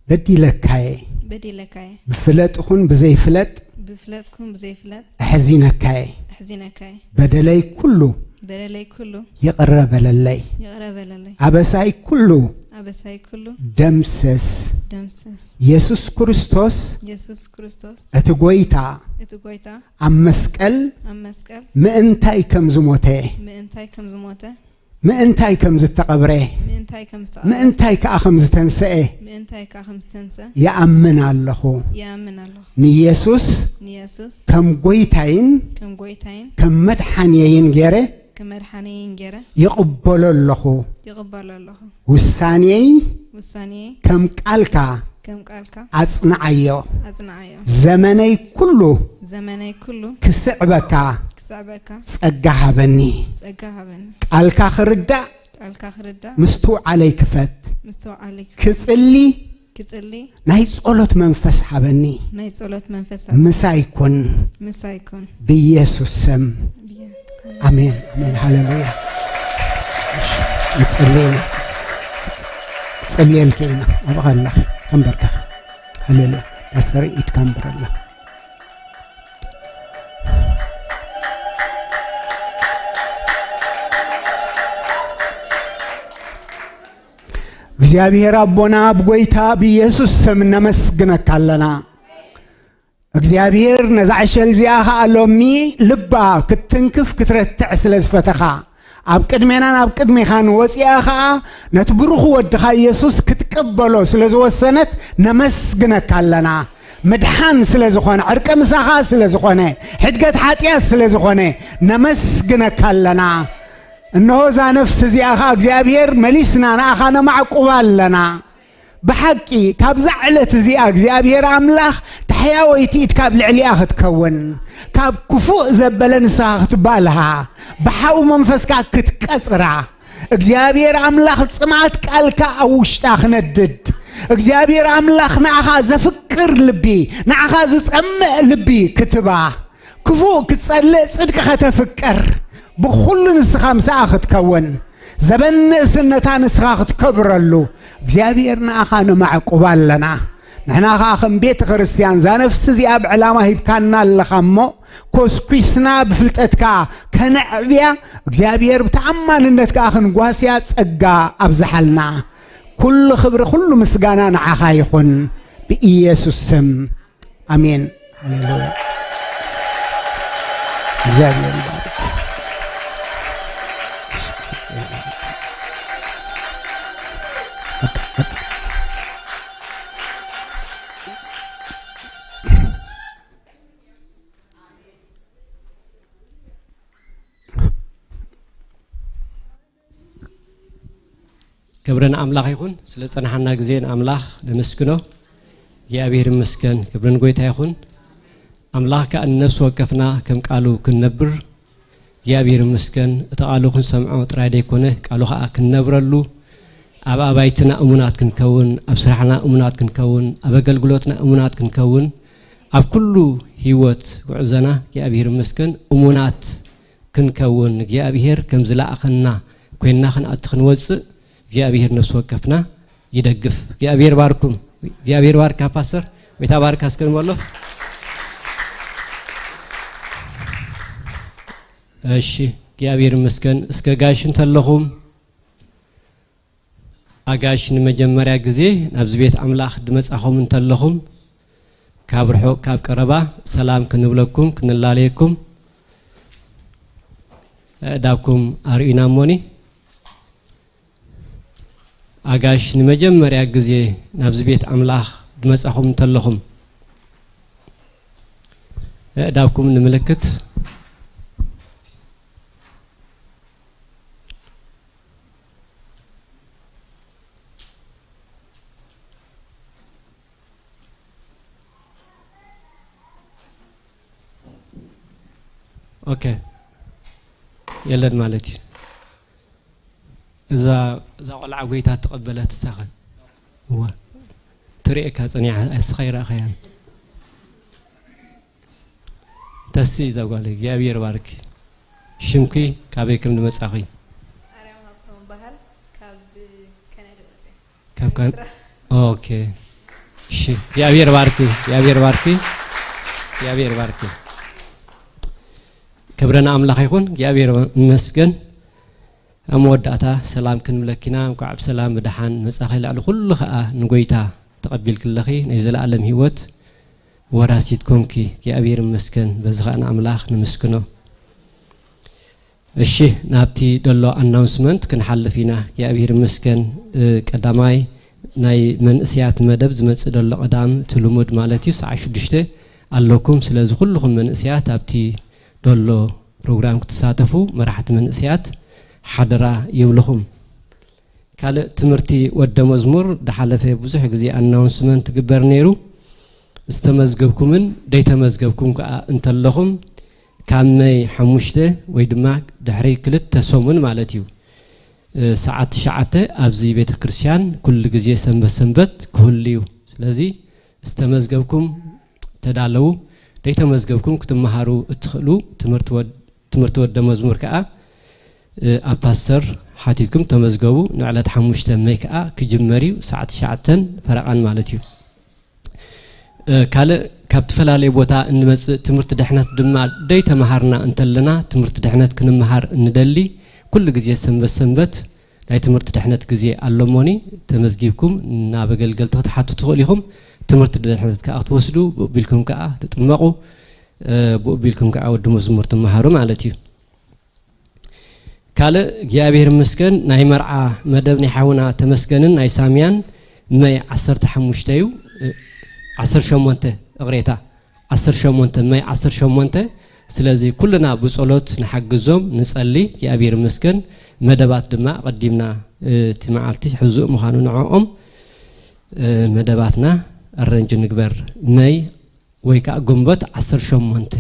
በዲለካየ። በዲለካየ። ብፍለጥ ይኹን ብዘይፍለጥ ብፍለጥ ይኹን ብዘይፍለጥ ኣሕዚነካየ። ኣሕዚነካየ። በደለይ ኩሉ በደለይ ኩሉ ይቕረ በለለይ። ይቕረ በለለይ። ኣበሳይ ኩሉ ኣበሳይ ኩሉ ደምስስ። ደምስስ። የሱስ ክርስቶስ የሱስ ክርስቶስ እቲ ጐይታ እቲ ጐይታ ኣብ መስቀል ኣብ መስቀል ምእንታይ ከም ዝሞተ ምእንታይ ከም ዝሞተ ምእንታይ ከም ዝተቐብረ ምእንታይ ከም ዝተቐብረ ምእንታይ ከኣ ከም ዝተንስአ ምእንታይ ከኣ ከም ዝተንስአ ይኣምን ኣለኹ። ይኣምን ኣለኹ። ንየሱስ ንየሱስ ከም ጐይታይን ከም ጐይታይን ከም መድሓንየይን ገይረ ከም መድሓንየይን ገይረ ይቕበሎ ኣለኹ። ይቕበሎ ኣለኹ። ውሳኔይ ውሳኔይ ከም ቃልካ ከም ቃልካ ኣጽንዓዮ። ኣጽንዓዮ። ዘመነይ ኩሉ ዘመነይ ኩሉ ክስዕበካ ክስዕበካ ጸጋ ሃበኒ። ጸጋ ሃበኒ። ቃልካ ክርዳእ ቃልካ ክርዳእ ምስትውዓለይ ክፈት። ምስትውዓለይ ክፈት። ክጽሊ ክጽሊ ናይ ጸሎት መንፈስ ሃበኒ። ናይ ጸሎት መንፈስ ሃበኒ። ምሳይ ኩን። ምሳይ ኩን። ብኢየሱስ ስም። ብኢየሱስ ስም። ኣሜን፣ ኣሜን፣ ሃሌሉያ። ንጸሊ ኢና። ንጸልየልኪ ኢና። ኣብኻ ኣለኺ። ተንበርከኺ። ሃሌሉያ። ፓስተር ኢድካ ኣንብረላ። እግዚኣብሔር ኣቦና፣ ብጎይታ ብኢየሱስ ስም ነመስግነካ ኣለና። እግዚኣብሔር ነዛ ዕሸል እዚኣ ኸኣ ሎሚ ልባ ክትትንክፍ ክትረትዕ ስለ ዝፈተኻ፣ ኣብ ቅድሜናን ኣብ ቅድሜኻን ወፂኣ ኸኣ ነቲ ብሩኽ ወድኻ ኢየሱስ ክትቅበሎ ስለ ዝወሰነት ነመስግነካ ኣለና። ምድሓን ስለ ዝኾነ፣ ዕርቀ ምሳኻ ስለ ዝኾነ፣ ሕድገት ሓጢኣት ስለ ዝኾነ ነመስግነካ ኣለና። እንሆ እዛ ነፍሲ እዚኣ ኸኣ እግዚኣብሔር መሊስና ንኣኻ ነማዕቁባ ኣለና። ብሓቂ ካብዛ ዕለት እዚኣ እግዚኣብሔር ኣምላኽ ታሕያወይቲ ኢድካ ኣብ ልዕሊኣ ክትከውን፣ ካብ ክፉእ ዘበለ ንስኻ ክትባልሃ፣ ብሓው መንፈስካ ክትቀጽራ፣ እግዚኣብሔር ኣምላኽ ጽምኣት ቃልካ ኣብ ውሽጣ ክነድድ፣ እግዚኣብሔር ኣምላኽ ንኣኻ ዘፍቅር ልቢ፣ ንኣኻ ዝጸምእ ልቢ ክትባ፣ ክፉእ ክትጸልእ ጽድቂ ከተፍቅር፣ ብኹሉ ንስኻ ምሳኣ ክትከውን፣ ዘበን ንእስነታ ንስኻ ክትከብረሉ እግዚኣብሔር ንኣኻ ነማዕቁባ ኣለና። ንሕና ኸኣ ከም ቤተ ክርስቲያን እዛ ነፍሲ እዚኣ ብዕላማ ሂብካና ኣለኻ እሞ፣ ኮስኲስና ብፍልጠትካ ከነዕብያ፣ እግዚኣብሔር ብተኣማንነት ከኣ ክንጓስያ ጸጋ ኣብዝሓልና። ኩሉ ክብሪ፣ ኩሉ ምስጋና ንዓኻ ይኹን፣ ብኢየሱስ ስም። ኣሜን። ሃሌሉያ። እግዚኣብሔር ይባርክ። ክብሪ ንኣምላኽ ይኹን። ስለ ዝጸናሓና ግዜ ንኣምላኽ ነመስግኖ። እግዚኣብሔር ይመስገን። ክብሪ ንጎይታ ይኹን። ኣምላኽ ከኣ ንነፍሲ ወከፍና ከም ቃሉ ክንነብር እግዚኣብሔር ይመስገን። እቲ ቃሉ ክንሰምዖ ጥራይ ደይኮነ፣ ቃሉ ከኣ ክንነብረሉ፣ ኣብ ኣባይትና እሙናት ክንከውን፣ ኣብ ስራሕና እሙናት ክንከውን፣ ኣብ ኣገልግሎትና እሙናት ክንከውን፣ ኣብ ኩሉ ህይወት ጉዕዞና እግዚኣብሔር ይመስገን እሙናት ክንከውን፣ እግዚኣብሔር ከም ዝለኣኸና ኮይንና ክንኣቱ ክንወጽእ እግዚኣብሔር ነፍሲ ወከፍና ይደግፍ። እግዚኣብሔር ባርኩም። እግዚኣብሔር ባርካ ፓስተር። ጎይታ ባርካ እስከ ንበሎ። እሺ፣ እግዚኣብሔር ይመስገን። እስከ ጋሽ እንተለኹም፣ ኣጋሽ ንመጀመርያ ግዜ ናብዚ ቤት ኣምላኽ ድመጻኹም እንተለኹም፣ ካብ ርሑቕ ካብ ቀረባ ሰላም ክንብለኩም፣ ክንላለየኩም፣ ኣእዳብኩም ኣርእዩና እሞኒ። ኣጋሽ ንመጀመርያ ግዜ ናብዚ ቤት ኣምላኽ ድመጻኹም እንተለኹም፣ ኣእዳብኩም ንምልክት። ኦኬ፣ የለን ማለት እዩ። እዛ እዛ ቆልዓ ጎይታ ተቐበለት ሳኸ። እዋ፣ ትርእየካ ጸኒዓ፣ እስኻ ይረኣኻያን። ተሲ እዛ ጓል፣ እግዚኣብሔር ባርኪ። ሽምኪ፣ ካበይ ከም ዝመጻኺ? ኣርያም ሃብቶም በሃል፣ ካብ ካናዳ መጽእ። ካብ ካን-፣ ኤርትራ። ኦኬ። እሺ፣ እግዚኣብሔር ባርኪ፣ እግዚኣብሔር ባርኪ፣ እግዚኣብሔር ባርኪ። ክብሪ ንኣምላኽ ይኹን፣ እግዚኣብሔር ይመስገን። ኣብ መወዳእታ ሰላም ክንብለኪና፣ እንኳዕ ብሰላም ብደሓን መጻኺ። ልዕሊ ኩሉ ኸኣ ንጎይታ ተቐቢልኪ ኣለኺ፣ ናይ ዘለኣለም ህይወት ወራሲት ኮንኪ፣ እግዚኣብሔር ይመስገን። በዚ ኸኣ ንኣምላኽ ንምስክኖ። እሺ፣ ናብቲ ደሎ ኣናውንስመንት ክንሓልፍ ኢና። እግዚኣብሔር ይመስገን። እ፣ ቀዳማይ ናይ መንእስያት መደብ ዝመጽእ ደሎ ቀዳም፣ እቲ ልሙድ ማለት እዩ፣ ሰዓት ሽዱሽተ ኣለኩም። ስለዚ ኩልኹም መንእስያት ኣብቲ ደሎ ፕሮግራም ክትሳተፉ መራሕቲ መንእስያት ሓደራ ይብልኹም። ካልእ ትምህርቲ ወደ መዝሙር ድሓለፈ ብዙሕ ግዜ ኣናውንስመንት ትግበር ነይሩ። ዝተመዝገብኩምን ደይተመዝገብኩም ከኣ እንተለኹም ካብ መይ ሓሙሽተ ወይ ድማ ድሕሪ ክልተ ሰሙን ማለት እዩ፣ እ፣ ሰዓት ትሽዓተ ኣብዚ ቤተ ክርስቲያን ኩሉ ግዜ ሰንበት ሰንበት ክህሉ እዩ። ስለዚ ዝተመዝገብኩም ተዳለዉ፣ ደይተመዝገብኩም ክትመሃሩ እትኽእሉ ትምህርቲ ወድ-፣ ትምህርቲ ወደ መዝሙር ከኣ፣ እ፣ ኣብ ፓስተር ሓቲትኩም ተመዝገቡ። ንዕለት ሓሙሽተ መይ ከኣ ክጅመር እዩ፣ ሰዓት ትሽዓተን ፈረቓን ማለት እዩ። እ፣ ካልእ ካብ ትፈላለየ ቦታ እንመጽእ ትምህርቲ ድሕነት ድማ ደይተመሃርና እንተለና፣ ትምህርቲ ድሕነት ክንመሃር እንደሊ፣ ኩሉ ግዜ ሰንበት ሰንበት ናይ ትምህርቲ ድሕነት ግዜ ኣሎ እሞኒ፣ ተመዝጊብኩም ናብ ኣገልገልቲ ክትሓቱ ትኽእሉ ኢኹም። ትምህርቲ ድሕነት ከኣ ክትወስዱ፣ ብኡ ቢልኩም ከኣ ትጥመቑ፣ እ፣ ብኡ ቢልኩም ከኣ ወዲ መዝሙር ትመሃሩ ማለት እዩ። ካልእ እግዚኣብሔር ይመስገን፣ ናይ መርዓ መደብ ናይ ሓውና ተመስገንን ናይ ሳምያን መይ ዓሰርተ ሓሙሽተ እዩ፣ እ፣ ዓሰርተ ሸሞንተ፣ እቕሬታ፣ ዓሰርተ ሸሞንተ፣ መይ ዓሰርተ ሸሞንተ። ስለዚ ኩልና ብጸሎት ንሓግዞም፣ ንጸሊ። እግዚኣብሔር ይመስገን። መደባት ድማ ኣቐዲምና፣ እ፣ እቲ መዓልቲ ሕዙእ ምዃኑ ንዕኦም፣ እ፣ መደባትና ኣረንጅ ንግበር። መይ ወይ ከኣ ግንቦት ዓሰርተ ሸሞንተ።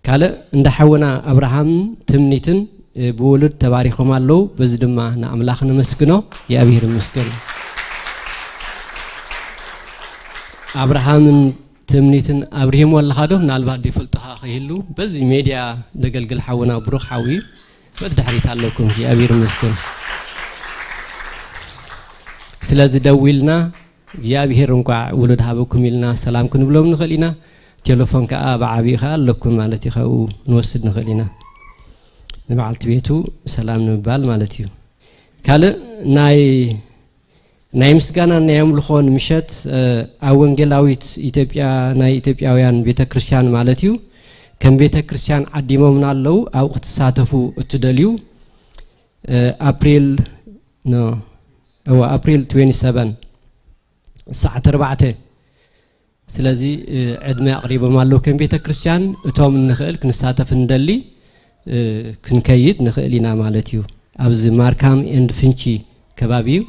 ካልእ እንዳ ሓውና ኣብርሃም ትምኒትን፣ እ፣ ብውሉድ ተባሪኾም ኣለዉ። በዚ ድማ ንኣምላኽ ነመስግኖ። እግዚኣብሔር ይመስገን። ኣብርሃምን ትምኒትን ኣብርሂሞ ኣለኻ ዶ? ምናልባት ዘይፈልጥኻ ከይህሉ፣ በዚ ሜድያ ዘገልግል ሓውና ብሩኽ ሓዊ እዩ። በቲ ድሕሪት ኣለኩም። እግዚኣብሔር ይመስገን። ስለዚ ደዊልና እግዚኣብሔር እንቋዕ ውሉድ ሃበኩም ኢልና ሰላም ክንብሎም ንኽእል ኢና። ቴሌፎን ከኣ ብዓቢኡ ከኣ ኣለኩም ማለት እዩ፣ ካብኡ ንወስድ ንኽእል ኢና። ንበዓልቲ ቤቱ ሰላም ንምባል ማለት እዩ። ካልእ ናይ፣ ናይ ምስጋናን ናይ ኣምልኾን ምሸት፣ እ፣ ኣብ ወንጌላዊት ኢትዮጵያ፣ ናይ ኢትዮጵያውያን ቤተ ክርስቲያን ማለት እዩ፣ ከም ቤተ ክርስቲያን ዓዲሞምና ኣለዉ። ኣብኡ ክትሳተፉ እትደልዩ፣ እ፣ ኣፕሪል፣ ኖ፣ እወ፣ ኣፕሪል ትዌንቲ ሰቨን ሰዓት ኣርባዕተ። ስለዚ፣ እ፣ ዕድመ ኣቕሪቦም ኣለዉ። ከም ቤተ ክርስቲያን እቶም እንኽእል ክንሳተፍ እንደሊ፣ እ፣ ክንከይድ ንኽእል ኢና ማለት እዩ። ኣብዚ ማርካም ኤንድ ፍንቺ ከባቢ እዩ።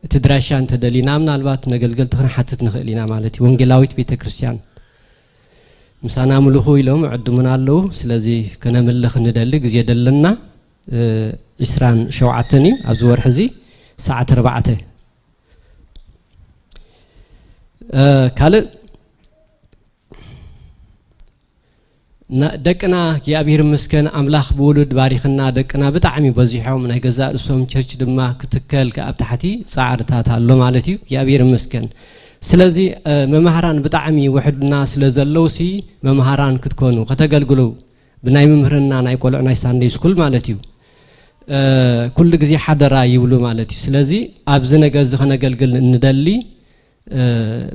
እቲ ድራሻ እንተደሊና ምናልባት ነገልገልቲ ክንሓትት ንኽእል ኢና ማለት እዩ። ወንጌላዊት ቤተ ክርስቲያን ምሳና ምልኹ ኢሎም ዕድሙና ኣለዉ። ስለዚ ከነምልኽ ንደሊ ግዜ ደለና፣ እ፣ ዕስራን ሸውዓተን እዩ ኣብዚ ወርሒ እዚ ሰዓት ኣርባዕተ። እ፣ ካልእ ና-፣ ደቅና እግዚኣብሔር ይመስገን ኣምላኽ ብውሉድ ባሪኽና፣ ደቅና ብጣዕሚ በዚሖም፣ ናይ ገዛእ ርእሶም ቸርች ድማ ክትከል ከኣ ኣብ ታሕቲ ጻዕርታት ኣሎ ማለት እዩ። እግዚኣብሔር ይመስገን። ስለዚ መምሃራን ብጣዕሚ ውሕድና ስለ ዘለውሲ፣ መምሃራን ክትኮኑ፣ ከተገልግሉ፣ ብናይ ምምህርና ናይ ቆልዑ ናይ ሳንደይ ስኩል ማለት እዩ። ኩሉ ግዜ ሓደራ ይብሉ ማለት እዩ። ስለዚ ኣብዚ ነገር እዚ ከነገልግል እንደሊ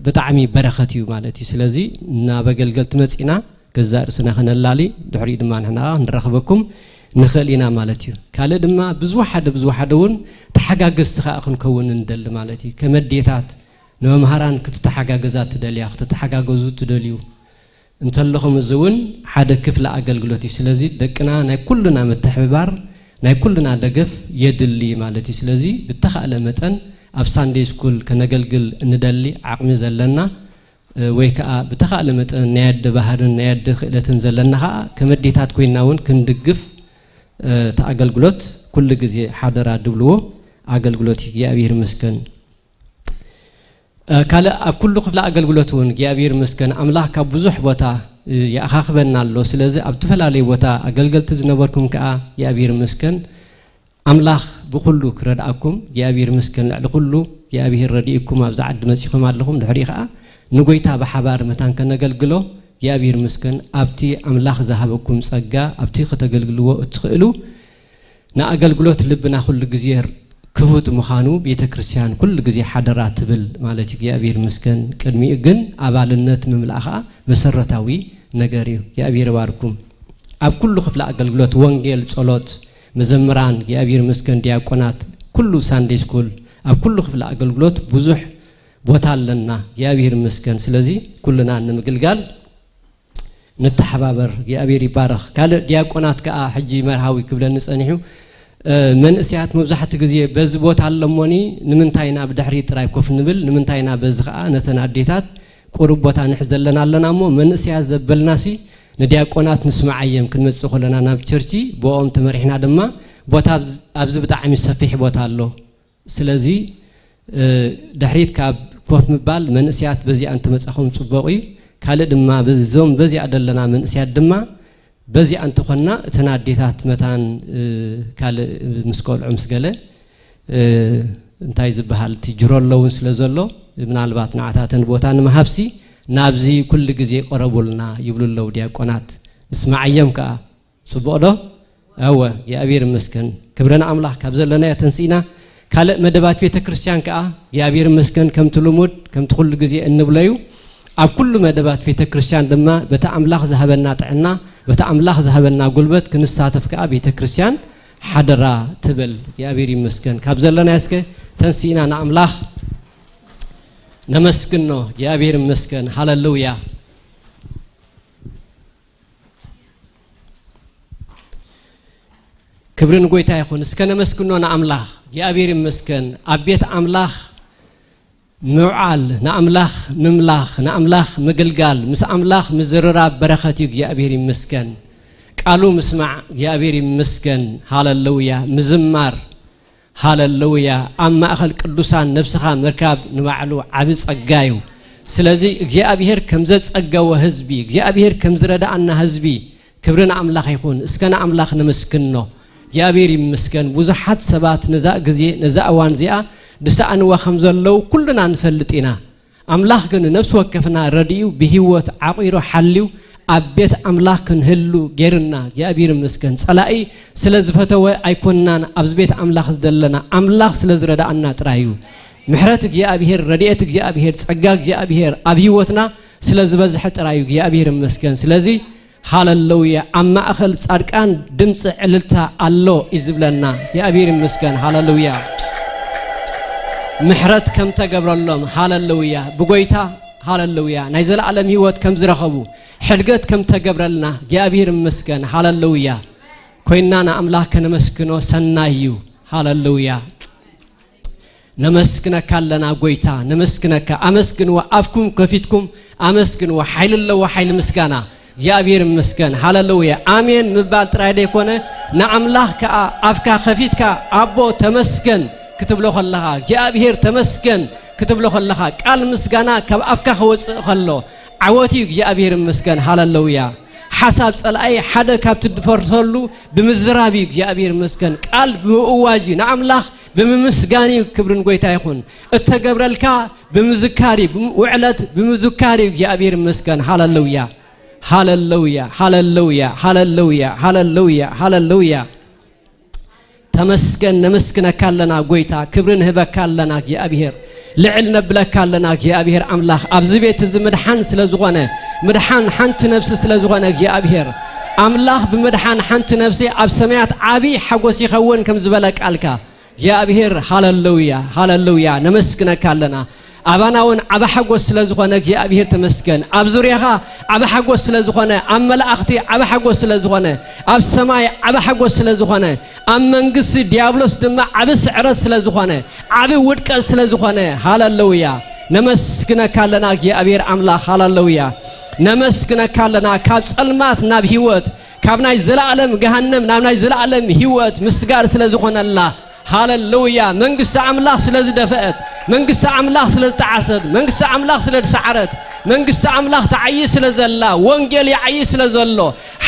ብጣዕሚ በረኸት እዩ ማለት እዩ። ስለዚ ናብ ኣገልገልቲ መፂና ገዛእ ርእስና ከነላሊ፣ ድሕሪኡ ድማ ንሕና ክንረኽበኩም ንኽእል ኢና ማለት እዩ። ካልእ ድማ ብዝወሓደ ብዝወሓደ እውን ተሓጋገዝቲ ከዓ ክንከውን እንደሊ ማለት እዩ። ከመዴታት ንመምሃራን ክትተሓጋገዛ ትደልያ፣ ክትተሓጋገዙ ትደልዩ እንተለኹም፣ እዚ እውን ሓደ ክፍሊ ኣገልግሎት እዩ። ስለዚ ደቅና ናይ ኩልና ምትሕብባር፣ ናይ ኩልና ደገፍ የድሊ ማለት እዩ። ስለዚ ብተኻእለ መጠን ኣብ ሳንደይ ስኩል ከነገልግል እንደሊ ዓቕሚ ዘለና፣ እ፣ ወይ ከዓ ብተኻእለ መጠን ናይ ኣደ ባህርን ናይ ኣደ ክእለትን ዘለና ከዓ ከመዴታት ኮይና እውን ክንድግፍ፣ እ፣ እቲ ኣገልግሎት ኩሉ ግዜ ሓደራ ድብልዎ ኣገልግሎት እዩ። እግዚኣብሔር ይመስገን። እ፣ ካልእ ኣብ ኩሉ ክፍሊ ኣገልግሎት እውን እግዚኣብሔር ይመስገን ኣምላኽ ካብ ብዙሕ ቦታ፣ እ፣ ይኣኻኽበና ኣሎ። ስለዚ ኣብ ዝተፈላለዩ ቦታ ኣገልገልቲ ዝነበርኩም ከዓ እግዚኣብሔር ይመስገን ኣምላኽ ብኹሉ ክረድኣኩም እግዚኣብሔር ይመስገን። ልዕሊ ኩሉ እግዚኣብሔር ረዲእኩም ኣብዚ ዓዲ መጺኹም ኣለኹም። ድሕሪ ከዓ ንጎይታ ብሓባር መታን ከነገልግሎ እግዚኣብሔር ይመስገን። ኣብቲ ኣምላኽ ዝሃበኩም ጸጋ ኣብቲ ከተገልግልዎ እትኽእሉ ንኣገልግሎት ልብና ኩሉ ግዜ ክፉት ምዃኑ ቤተ ክርስቲያን ኩሉ ግዜ ሓደራ ትብል ማለት እዩ። እግዚኣብሔር ይመስገን። ቅድሚኡ ግን ኣባልነት ምምላእ ኸዓ መሰረታዊ ነገር እዩ። እግዚኣብሔር ይባርኩም። ኣብ ኩሉ ክፍሊ ኣገልግሎት ወንጌል፣ ጸሎት፣ መዘምራን፣ እግዚኣብሔር ይመስገን፣ ዲያቆናት፣ ኩሉ ሳንደይ ስኩል፣ ኣብ ኩሉ ክፍሊ ኣገልግሎት ብዙሕ ቦታ ኣለና። እግዚኣብሔር ይመስገን። ስለዚ ኩልና ንምግልጋል ንተሓባበር። እግዚኣብሔር ይባረኽ። ካልእ ዲያቆናት ከኣ ሕጂ መርሃዊ ክብለኒ ጸኒሑ፣ እ፣ መንእሰያት መብዛሕቲ ግዜ በዚ ቦታ ኣለሞኒ፣ ንምንታይ ኢና ብድሕሪት ጥራይ ኮፍ ንብል? ንምንታይ ኢና በዚ ከኣ ነተን ኣዴታት ቁሩብ ቦታ ንሕዘለን ኣለና እሞ፣ መንእሰያት ዘበልናሲ ንዲያቆናት ንስምዓየም። ክንመጽእ ከለና ናብ ቸርቺ ብኦም ተመሪሕና ድማ ቦታ ኣብዚ፣ ኣብዚ ብጣዕሚ ሰፊሕ ቦታ ኣሎ። ስለዚ፣ እ፣ ድሕሪት ካብ ኮፍ ምባል መንእሰያት በዚኣ እንተመጻኹም ጽቡቕ እዩ። ካልእ ድማ በዞም በዚኣ ዘለና መንእሰያት ድማ በዚኣ እንተኾንና እተን ኣዴታት መታን፣ እ፣ ካልእ ምስ ቆልዑ ምስ ገለ፣ እ፣ እንታይ ዝበሃል እቲ ጅሮሎ እውን ስለ ዘሎ ምናልባት ንዓታተን ቦታ ንምሃብሲ ናብዚ ኩሉ ግዜ ቀረቡልና ይብሉ ኣለዉ ዲያቆናት። ንስማዓዮም ከኣ። ጽቡቕ ዶ? እወ፣ እግዚኣብሔር ይመስገን። ክብሪ ንኣምላኽ። ካብ ዘለናዮ ተንሲእና ካልእ መደባት ቤተ ክርስቲያን ከኣ እግዚኣብሔር ይመስገን፣ ከምቲ ልሙድ፣ ከምቲ ኩሉ ግዜ እንብሎ እዩ። ኣብ ኩሉ መደባት ቤተ ክርስቲያን ድማ በቲ ኣምላኽ ዝሃበና ጥዕና፣ በቲ ኣምላኽ ዝሃበና ጉልበት ክንሳተፍ ከኣ ቤተ ክርስቲያን ሓደራ ትብል። እግዚኣብሔር ይመስገን። ካብ ዘለናዮ እስከ ተንሲእና ንኣምላኽ ነመስግኖ። እግዚኣብሔር ይመስገን። ሃሌሉያ። ክብሪ ንጎይታ ይኹን። እስከ ነመስግኖ ንኣምላኽ። እግዚኣብሔር ይመስገን። ኣብ ቤት ኣምላኽ ምውዓል፣ ንኣምላኽ ምምላኽ፣ ንኣምላኽ ምግልጋል፣ ምስ ኣምላኽ ምዝርራብ በረኸት እዩ። እግዚኣብሔር ይመስገን። ቃሉ ምስማዕ እግዚኣብሔር ይመስገን። ሃሌሉያ። ምዝማር፣ ሃሌሉያ። ኣብ ማእኸል ቅዱሳን ነብስኻ ምርካብ ንባዕሉ ዓቢ ጸጋ እዩ። ስለዚ እግዚኣብሔር ከም ዘጸገወ ህዝቢ፣ እግዚኣብሔር ከም ዝረድኣና ህዝቢ፣ ክብሪ ንኣምላኽ ይኹን። እስከ ንኣምላኽ ነመስግኖ። እግዚኣብሔር ይመስገን። ብዙሓት ሰባት ነዛ ግዜ፣ ነዛ እዋን እዚኣ ዝሰኣንዋ ከም ዘለዉ ኩልና ንፈልጥ ኢና። ኣምላኽ ግን ነፍሲ ወከፍና ረዲኡ፣ ብህይወት ዓቒሩ፣ ሓልዩ፣ ኣብ ቤት ኣምላኽ ክንህሉ ጌርና። እግዚኣብሔር ይመስገን። ጸላኢ ስለ ዝፈተወ ኣይኮንናን ኣብዚ ቤት ኣምላኽ ዘለና፣ ኣምላኽ ስለ ዝረድኣና ጥራይ እዩ። ምሕረት እግዚኣብሔር፣ ረድኤት እግዚኣብሔር፣ ጸጋ እግዚኣብሔር ኣብ ህይወትና ስለ ዝበዝሐ ጥራይ እዩ። እግዚኣብሔር ይመስገን። ስለዚ ሃሌሉያ። ኣብ ማእኸል ጻድቃን ድምፂ ዕልልታ ኣሎ እዩ ዝብለና። እግዚኣብሔር ይመስገን። ሃሌሉያ። ምሕረት ከም ተገብረሎም፣ ሃሌሉያ። ብጎይታ፣ ሃሌሉያ፣ ናይ ዘለኣለም ህይወት ከም ዝረኸቡ፣ ሕድገት ከም ተገብረልና እግዚኣብሔር ይመስገን። ሃሌሉያ። ኮይንና ንኣምላኽ ከነመስግኖ ሰናይ እዩ። ሃሌሉያ። ነመስግነካ ኣለና ጎይታ፣ ነመስግነካ። ኣመስግንዎ፣ ኣፍኩም ከፊትኩም ኣመስግንዎ። ሓይሊ ኣለዎ፣ ሓይሊ ምስጋና። እግዚኣብሔር ይመስገን። ሃሌሉያ። ኣሜን ምባል ጥራይ ደይኮነ፣ ንኣምላኽ ከኣ ኣፍካ ከፊትካ ኣቦ ተመስገን ክትብሎ ከለኻ፣ እግዚኣብሔር ተመስገን ክትብሎ ከለኻ፣ ቃል ምስጋና ካብ ኣፍካ ክወጽእ ከሎ፣ ዓወት እዩ። እግዚኣብሔር ይመስገን። ሃሌሉያ። ሓሳብ ጸላኢ ሓደ ካብ ትድፈርሰሉ ብምዝራብ እዩ። እግዚኣብሔር ይመስገን። ቃል ብምእዋጅ እዩ። ንኣምላኽ ብምምስጋን እዩ። ክብርን ጎይታ ይኹን። እተገብረልካ ብምዝካር እዩ። ብም-፣ ውዕለት ብምዝካር እዩ። እግዚኣብሔር ይመስገን። ሃለሉያ፣ ሃለሉያ፣ ሃለሉያ፣ ሃለሉያ፣ ሃለሉያ፣ ሃለሉያ። ተመስገን፣ ነመስግነካ ኣለና ጎይታ። ክብሪ ንህበካ ኣለና እግዚኣብሔር። ልዕል ነብለካ ኣለና እግዚኣብሔር ኣምላኽ። ኣብዚ ቤት እዚ ምድሓን ስለ ዝኾነ፣ ምድሓን ሓንቲ ነፍሲ ስለ ዝኾነ እግዚኣብሔር ኣምላኽ፣ ብምድሓን ሓንቲ ነፍሲ ኣብ ሰማያት ዓቢ ሓጎስ ይኸውን ከም ዝበለ ቃልካ፣ እግዚኣብሔር፣ ሃለሉያ፣ ሃለሉያ፣ ነመስግነካ ኣለና። ኣባና እውን ዓቢ ሓጎስ ስለ ዝኾነ እግዚኣብሔር ተመስገን። ኣብ ዙርያኻ ዓቢ ሓጎስ ስለ ዝኾነ፣ ኣብ መላእኽቲ ዓቢ ሓጎስ ስለ ዝኾነ፣ ኣብ ሰማይ ዓቢ ሓጎስ ስለ ዝኾነ፣ ኣብ መንግስቲ ዲያብሎስ ድማ ዓቢ ስዕረት ስለ ዝኾነ፣ ዓቢ ውድቀት ስለ ዝኾነ፣ ሃለሉያ፣ ነመስግነካ ኣለና እግዚኣብሔር ኣምላኽ። ሃለሉያ፣ ነመስግነካ ኣለና። ካብ ጸልማት ናብ ህይወት፣ ካብ ናይ ዘላለም ገሃነም ናብ ናይ ዘላለም ህይወት ምስጋር ስለ ዝኾነላ፣ ሃለሉያ፣ መንግስቲ ኣምላኽ ስለ ዝደፈአት፣ መንግስቲ ኣምላኽ ስለ ዝጠዓሰት፣ መንግስቲ ኣምላኽ ስለ ዝሰዓረት፣ መንግስቲ ኣምላኽ ትዓዪ ስለ ዘላ፣ ወንጌል ይዓዪ ስለ ዘሎ፣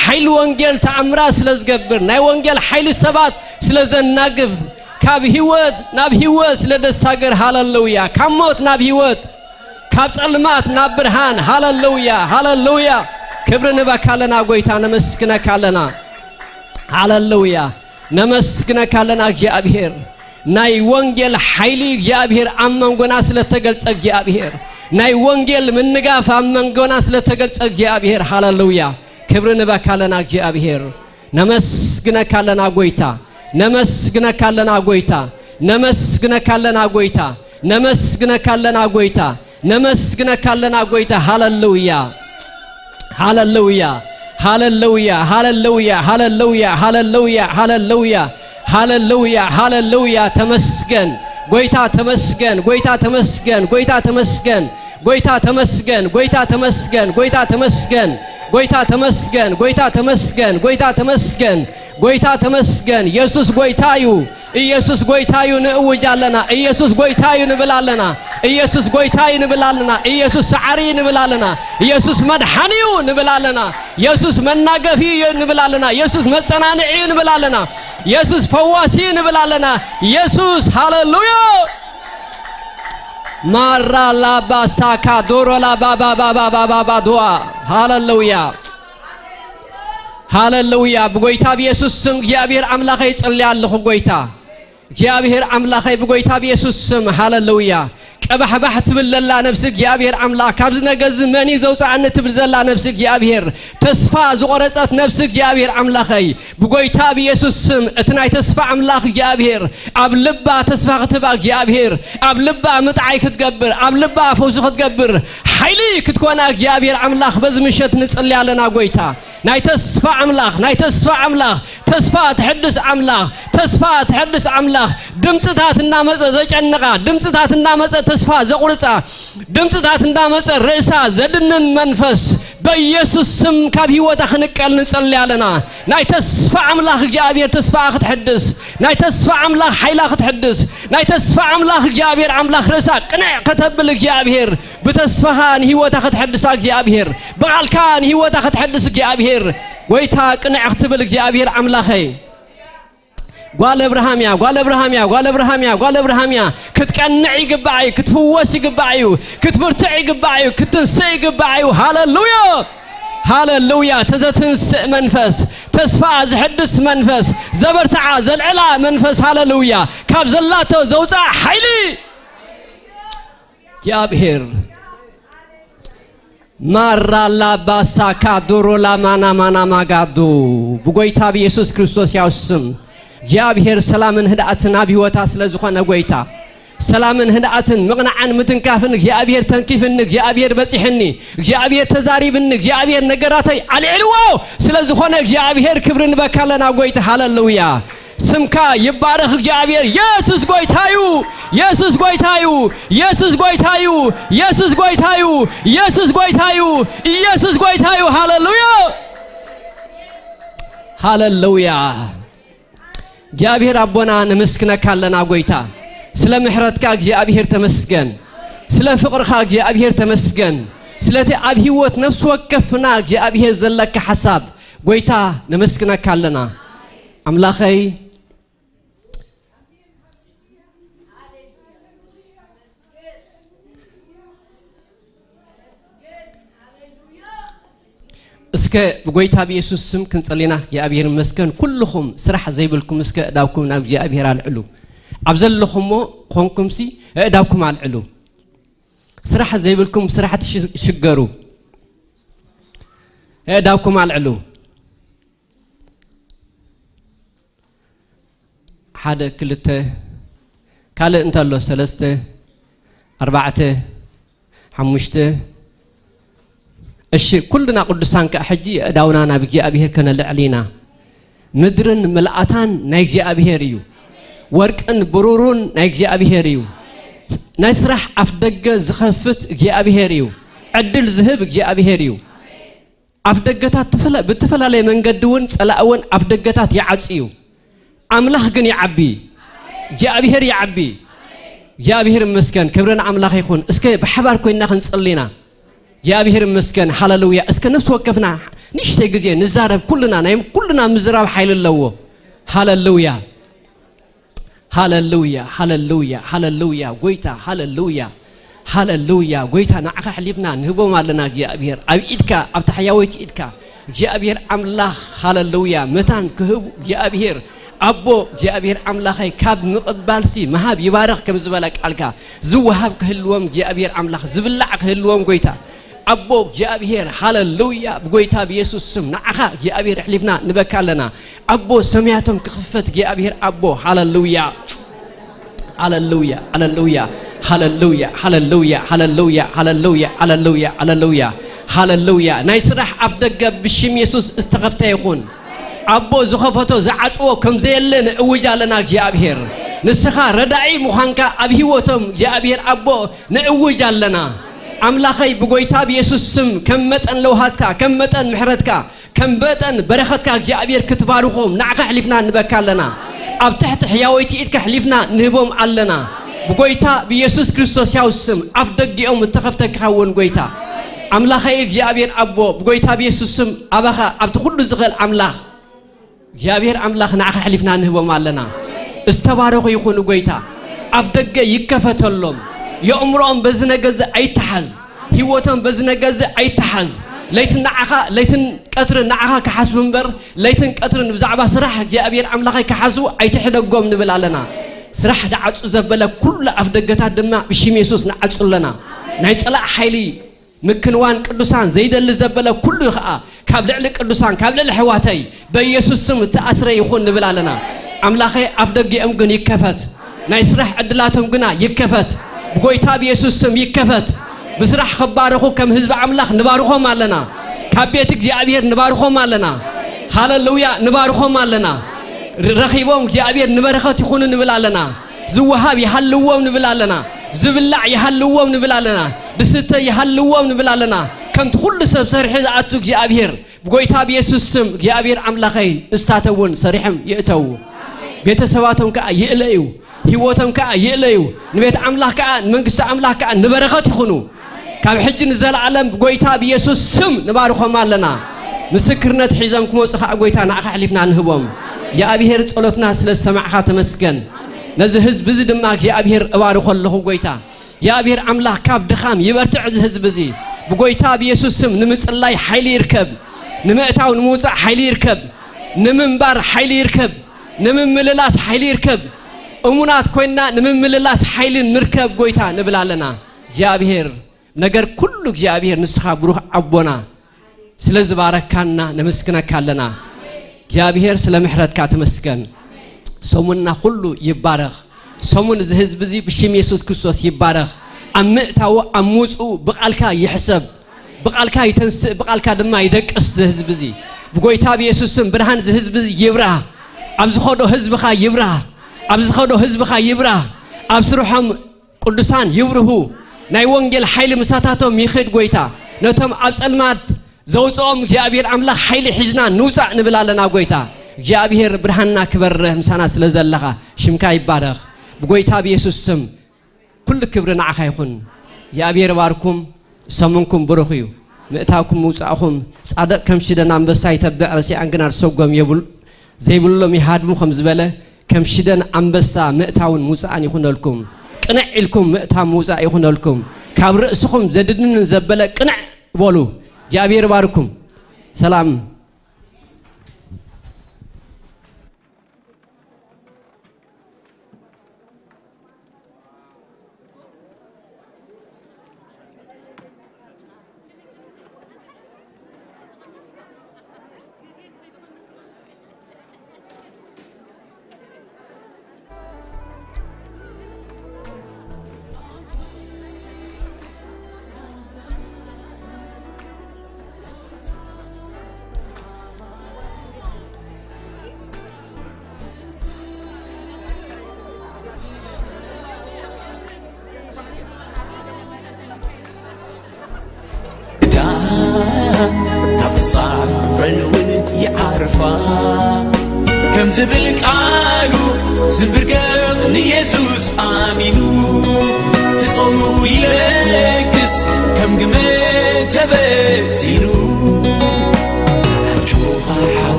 ሓይሊ ወንጌል ተኣምራት ስለ ዝገብር፣ ናይ ወንጌል ሓይሊ ሰባት ስለ ዘናግፍ፣ ካብ ህይወት ናብ ህይወት ስለ ደሳገር፣ ሃለሉያ፣ ካብ ሞት ናብ ህይወት፣ ካብ ጸልማት ናብ ብርሃን፣ ሃለሉያ፣ ሃለሉያ። ክብሪ ንበካ ኣለና ጎይታ፣ ነመስግነካ ኣለና። ሃለሉያ፣ ነመስግነካ ኣለና እግዚኣብሔር። ናይ ወንጌል ሓይሊ እግዚኣብሔር ኣብ መንጎና ስለ ተገልጸ እግዚኣብሔር፣ ናይ ወንጌል ምንጋፍ ኣብ መንጎና ስለ ተገልጸ እግዚኣብሔር፣ ሃለሉያ፣ ክብሪ ንበካ ኣለና እግዚኣብሔር። ነመስግነካ ኣለና ጎይታ፣ ነመስግነካ ኣለና ጎይታ፣ ነመስግነካ ኣለና ጎይታ፣ ነመስግነካ ኣለና ጎይታ፣ ነመስግነካ ኣለና ጎይታ። ሃለሉያ፣ ሃለሉያ፣ ሃለሉያ፣ ሃለሉያ፣ ሃለሉያ፣ ሃለሉያ፣ ሃለሉያ፣ ሃለሉያ፣ ሃለሉያ። ተመስገን ጎይታ፣ ተመስገን ጎይታ፣ ተመስገን ጎይታ፣ ተመስገን ጎይታ፣ ተመስገን ጎይታ፣ ተመስገን ጎይታ፣ ተመስገን ጎይታ፣ ተመስገን ጎይታ፣ ተመስገን ጎይታ፣ ተመስገን። ኢየሱስ ጎይታ እዩ። ኢየሱስ ጎይታ እዩ ንእውጅ ኣለና። ኢየሱስ ጎይታ እዩ ንብል ኣለና። ኢየሱስ ጎይታ እዩ ንብል ኣለና። ኢየሱስ ሰዓሪ እዩ ንብል ኣለና። ኢየሱስ መድሓኒ እዩ ንብል ኣለና። ኢየሱስ መናገፊ እዩ ንብል ኣለና። ኢየሱስ መጸናንዒ እዩ ንብል ኣለና። ኢየሱስ ፈዋሲ እዩ ንብል ኣለና። ኢየሱስ፣ ሃለሉያ። ማራ ላባ ሳካ ዶሮ ላባ ባባ ባባ ባባ ዶዋ። ሃለሉያ፣ ሃለሉያ። ብጎይታ ብኢየሱስ ስም እግዚኣብሔር ኣምላኸይ ይጽልይ ኣለኹ ጎይታ። እግዚኣብሔር ኣምላኸይ ብጎይታ ብኢየሱስ ስም፣ ሃለሉያ። ቀባሕባሕ ትብል ዘላ ነብሲ እግዚኣብሔር ኣምላኽ፣ ካብዚ ነገርዚ መን እዩ ዘውፅኣኒ ትብል ዘላ ነብሲ እግዚኣብሔር፣ ተስፋ ዝቆረጸት ነብሲ እግዚኣብሔር ኣምላኸይ፣ ብጎይታ ብኢየሱስ ስም እቲ ናይ ተስፋ ኣምላኽ እግዚኣብሔር ኣብ ልባ ተስፋ ክትህባ እግዚኣብሔር ኣብ ልባ ምጥዓይ ክትገብር ኣብ ልባ ፈውሲ ክትገብር ሓይሊ ክትኮና እግዚኣብሔር ኣምላኽ በዚ ምሸት ንጽሊ ኣለና። ጎይታ ናይ ተስፋ ኣምላኽ ናይ ተስፋ ኣምላኽ ተስፋ ትሕድስ ኣምላኽ ተስፋ ትሕድስ ኣምላኽ ድምፅታት እናመፀ ዘጨንቓ ድምፅታት እናመፀ ተስፋ ዘቑርፃ ድምፅታት እናመፀ ርእሳ ዘድንን መንፈስ በኢየሱስ ስም ካብ ህይወታ ክንቀል ንጸሊ ኣለና። ናይ ተስፋ ኣምላኽ እግዚኣብሔር ተስፋኣ ክትሕድስ፣ ናይ ተስፋ ኣምላኽ ሓይላ ክትሕድስ፣ ናይ ተስፋ ኣምላኽ እግዚኣብሔር ኣምላኽ ርእሳ ቅንዕ ከተብል እግዚኣብሔር ብተስፋኻ ንህይወታ ክትሕድሳ እግዚኣብሔር ብቓልካ ንህይወታ ክትሕድስ እግዚኣብሔር ጎይታ ቅንዕ ክትብል እግዚኣብሔር ኣምላኸይ ጓል እብርሃም እያ ጓል እብርሃም እያ ጓል እብርሃም እያ ጓል እብርሃም እያ ክትቀንዕ ይግባእ እዩ ክትፍወስ ይግባእ እዩ ክትብርትዕ ይግባእ እዩ ክትንስእ ይግባእ እዩ ሃለሉያ ሃለሉያ ተዘትንስእ መንፈስ ተስፋ ዝሕድስ መንፈስ ዘበርትዓ ዘልዕላ መንፈስ ሃለሉያ ካብ ዘላቶ ዘውፅኣ ሓይሊ እግዚኣብሔር ማራ ላባሳ ካዶሮ ላማና ማና ማጋዶ ብጎይታ ብኢየሱስ ክርስቶስ ያው ስም እግዚኣብሔር ሰላምን ህድኣትን ኣብ ህይወታ ስለ ዝኾነ ጎይታ ሰላምን ህድኣትን ምቕናዕን ምትንካፍን እግዚኣብሔር ተንኪፍኒ እግዚኣብሔር በፂሕኒ እግዚኣብሔር ተዛሪብኒ እግዚኣብሔር ነገራተይ ኣልዕልዎ ስለ ዝኾነ እግዚኣብሔር ክብሪ ንበካ ኣለና ጎይታ ሃለሉያ ስምካ ይባረኽ እግዚኣብሔር የሱስ ጎይታዩ የሱስ ጎይታዩ የሱስ ጎይታዩ የሱስ ጎይታዩ የሱስ ጎይታዩ ኢየሱስ ጎይታዩ ሃለሉያ ሃለሉያ እግዚኣብሔር ኣቦና ነመስግነካ ኣለና ጎይታ ስለ ምሕረትካ እግዚኣብሔር ተመስገን ስለ ፍቕርኻ እግዚኣብሔር ተመስገን ስለቲ ኣብ ህይወት ነፍሲ ወከፍና እግዚኣብሔር ዘለካ ሓሳብ ጎይታ ነመስግነካ ኣለና ኣምላኸይ እስከ ብጎይታ ብየሱስ ስም ክንጸሊና እግዚኣብሔር ይመስገን። ኩልኹም ስራሕ ዘይብልኩም እስከ እዳውኩም ናብ እግዚኣብሔር ኣልዕሉ። ኣብ ዘለኹሞ ኾንኩምሲ እዳውኩም ኣልዕሉ። ስራሕ ዘይብልኩም ስራሕ ትሽገሩ። እዳውኩም ኣልዕሉ። ሓደ ክልተ ካልእ እንተሎ ሰለስተ ኣርባዕተ ሓሙሽተ። እሺ፣ ኩልና ቅዱሳን ከኣ ሕጂ ኣእዳውና ናብ እግዚኣብሔር ከነልዕል ኢና። ምድርን ምልኣታን ናይ እግዚኣብሔር እዩ። ወርቅን ብሩሩን ናይ እግዚኣብሔር እዩ። ናይ ስራሕ ኣፍ ደገ ዝኸፍት እግዚኣብሔር እዩ። ዕድል ዝህብ እግዚኣብሔር እዩ። ኣፍ ደገታት ብተፈላለየ መንገዲ እውን ጸላእ እውን ኣፍ ደገታት ይዓጽ እዩ። ኣምላኽ ግን ይዓቢ። እግዚኣብሔር ይዓቢ። እግዚኣብሔር ይመስገን። ክብሪ ንኣምላኽ ይኹን። እስከ ብሓባር ኮይንና ክንጽሊ ኢና። እግዚኣብሔር ይመስገን። ሃለሉያ። እስከ ነፍሲ ወከፍና ንእሽተይ ግዜ ንዛረብ። ኩልና ናይ ኩልና ምዝራብ ሓይሊ ኣለዎ። ሃለሉያ። ሃለሉያ፣ ሃለሉያ፣ ሃለሉያ። ጎይታ፣ ሃለሉያ፣ ሃለሉያ። ጎይታ፣ ንዓኻ ኣሕሊፍና ንህቦም ኣለና እግዚኣብሔር። ኣብ ኢድካ፣ ኣብ ታሕያወይቲ ኢድካ እግዚኣብሔር ኣምላኽ፣ ሃለሉያ፣ መታን ክህቡ እግዚኣብሔር ኣቦ፣ እግዚኣብሔር ኣምላኸይ፣ ካብ ምቕባልሲ ምሃብ ይባረኽ ከም ዝበለ ቃልካ፣ ዝወሃብ ክህልዎም እግዚኣብሔር ኣምላኽ፣ ዝብላዕ ክህልዎም ጎይታ፣ ኣቦ እግዚኣብሔር፣ ሃለሉያ። ብጎይታ ብየሱስ ስም ንዓኻ እግዚኣብሔር ኣሕሊፍና ንበካ ኣለና። ኣቦ ሰማያቶም ክኽፈት እግዚኣብሔር ኣቦ፣ ሃለሉያ። ሃለሉያ፣ ሃለሉያ፣ ሃለሉያ፣ ሃለሉያ፣ ሃለሉያ፣ ሃለሉያ፣ ሃለሉያ፣ ሃለሉያ፣ ሃለሉያ። ናይ ስራሕ ኣፍ ደገ ብሽም የሱስ ዝተኸፍተ ይኹን። ኣቦ ዝኸፈቶ ዝዓጽዎ ከም ዘየለ ንእውጅ ኣለና እግዚኣብሔር። ንስኻ ረዳኢ ምዃንካ ኣብ ህይወቶም እግዚኣብሔር ኣቦ ንእውጅ ኣለና። ኣምላኸይ ብጎይታ ብየሱስ ስም ከም መጠን ለውሃትካ፣ ከም መጠን ምሕረትካ፣ ከም መጠን በረኸትካ እግዚኣብሔር ክትባርኾም ንዓኻ ኣሕሊፍና ንበካ ኣለና። ኣብ ትሕቲ ሕያወይቲ ኢድካ ኣሕሊፍና ንህቦም ኣለና። ብጎይታ ብየሱስ ክርስቶስ ሕያው ስም ኣፍ ደጊኦም እተኸፍተ ክኸውን ጎይታ። ኣምላኸይ እግዚኣብሔር ኣቦ ብጎይታ ብየሱስ ስም ኣባኻ ኣብቲ ኩሉ ዝኽእል ኣምላኽ እግዚኣብሔር ኣምላኽ ንዓኻ ኣሕሊፍና ንህቦም ኣለና። ዝተባረኹ ይኹኑ ጎይታ። ኣፍ ደገ ይከፈተሎም። የእምሮኦም በዚ ነገር እዚ ኣይተሓዝ። ህይወቶም በዚ ነገር እዚ ኣይተሓዝ። ለይትን ንዓኻ፣ ለይትን ቀትርን ንዓኻ ክሓስቡ እምበር፣ ለይትን ቀትርን ብዛዕባ ስራሕ እግዚኣብሔር ኣምላኸይ ክሓስቡ ኣይትሕደጎም ንብል ኣለና። ስራሕ ድዓጹ ዘበለ ኩሉ ኣፍ ደገታት ድማ ብሽም የሱስ ንዓጹ ኣለና። ናይ ጸላእ ሓይሊ ምክንዋን ቅዱሳን ዘይደሊ ዘበለ ኩሉ ኸኣ ካብ ልዕሊ ቅዱሳን፣ ካብ ልዕሊ ኣሕዋተይ በኢየሱስ ስም እተኣስረ ይኹን ንብል ኣለና። ኣምላኸ ኣፍ ደጊኦም ግን ይከፈት፣ ናይ ስራሕ ዕድላቶም ግና ይከፈት፣ ብጎይታ ብየሱስ ስም ይከፈት። ብስራሕ ክባረኹ ከም ህዝቢ ኣምላኽ ንባርኾም ኣለና። ካብ ቤት እግዚኣብሔር ንባርኾም ኣለና። ሃለሉያ ንባርኾም ኣለና። ረኺቦም እግዚኣብሔር ንበረኸት ይኹኑ ንብል ኣለና። ዝወሃብ ይሃልዎም ንብል ኣለና። ዝብላዕ ይሃልዎም ንብል ኣለና። ዝስተ ይሃልዎም ንብል ኣለና። ከምቲ ኩሉ ሰብ ሰሪሑ ዝኣቱ እግዚኣብሔር ብጎይታ ብየሱስ ስም እግዚኣብሔር ኣምላኸይ ንሳተ እውን ሰሪሖም ይእተዉ። ቤተሰባቶም ከዓ ይእለዩ፣ ህይወቶም ከዓ ይእለዩ። ንቤት ኣምላኽ ከዓ ንመንግስቲ ኣምላኽ ከዓ ንበረኸት ይኹኑ። ካብ ሕጂ ንዘለኣለም ብጎይታ ብየሱስ ስም ንባርኾም ኣለና። ምስክርነት ሒዞም ክመፁ ከዓ ጎይታ ንዓኻ ኣሕሊፍና ንህቦም። እግዚኣብሔር ጸሎትና ስለ ዝሰማዕኻ ተመስገን። ነዚ ህዝቢ እዚ ድማ እግዚኣብሔር እባርኾ ኣለኹ ጎይታ። እግዚኣብሔር ኣምላኽ ካብ ድኻም ይበርትዕ እዚ ህዝቢ እዚ። ብጎይታ ብየሱስ ስም ንምጽላይ ሓይሊ ይርከብ። ንምእታው ንምውጻእ ሓይሊ ይርከብ። ንምንባር ሓይሊ ይርከብ። ንምምልላስ ሓይሊ ይርከብ። እሙናት ኮይንና ንምምልላስ ሓይሊ ንርከብ ጎይታ ንብል ኣለና። እግዚኣብሔር ነገር ኩሉ እግዚኣብሔር ንስኻ ብሩኽ ኣቦና ስለ ዝባረካና ነመስግነካ ኣለና። እግዚኣብሔር ስለ ምሕረትካ ተመስገን። ሰሙንና ኩሉ ይባረኽ። ሰሙን እዚ ህዝቢ እዚ ብሽም የሱስ ክርስቶስ ይባረኽ። ኣብ ምእታዉ ኣብ ምውፅኡ ብቓልካ ይሕሰብ፣ ብቓልካ ይተንስእ፣ ብቓልካ ድማ ይደቅስ። እዚ ህዝቢ እዚ ብጎይታ ብየሱስ ስም ብርሃን እዚ ህዝቢ እዚ ይብራህ። ኣብ ዝኸዶ ህዝብኻ ይብራህ፣ ኣብ ዝኸዶ ህዝብኻ ይብራህ። ኣብ ስርሖም ቅዱሳን ይብርሁ። ናይ ወንጌል ሓይሊ ምሳታቶም ይኽድ ጎይታ። ነቶም ኣብ ጸልማት ዘውፅኦም እግዚኣብሔር ኣምላኽ ሓይሊ ሒዝና ንውፃእ ንብል ኣለና ጎይታ። እግዚኣብሔር ብርሃንና ክበርህ ምሳና ስለ ዘለኻ ሽምካ ይባረኽ። ብጎይታ ብየሱስ ስም ኩሉ ክብሪ ንዓኻ ይኹን። እግዚኣብሔር ይባርኩም። ሰሙንኩም ብሩኽ እዩ። ምእታውኩም ምውፃእኹም ጻድቕ ከም ሽደን ኣንበሳ ይተብዕ ረሲኣን ግና ዝሰጎም የብሉ ዘይብሎም ይሃድሙ ከም ዝበለ ከም ሽደን ኣንበሳ ምእታውን ምውፃእን ይኹነልኩም። ቅንዕ ኢልኩም ምእታው ምውፃእ ይኹነልኩም። ካብ ርእስኹም ዘድንን ዘበለ ቅንዕ በሉ። እግዚኣብሔር ይባርኩም። ሰላም። እታ ካብ ትጻረን እውን ይዓርፋ ከም ዝብል ቃሉ ዝብርገቕ ንየሱስ ኣሚኑ ትጾም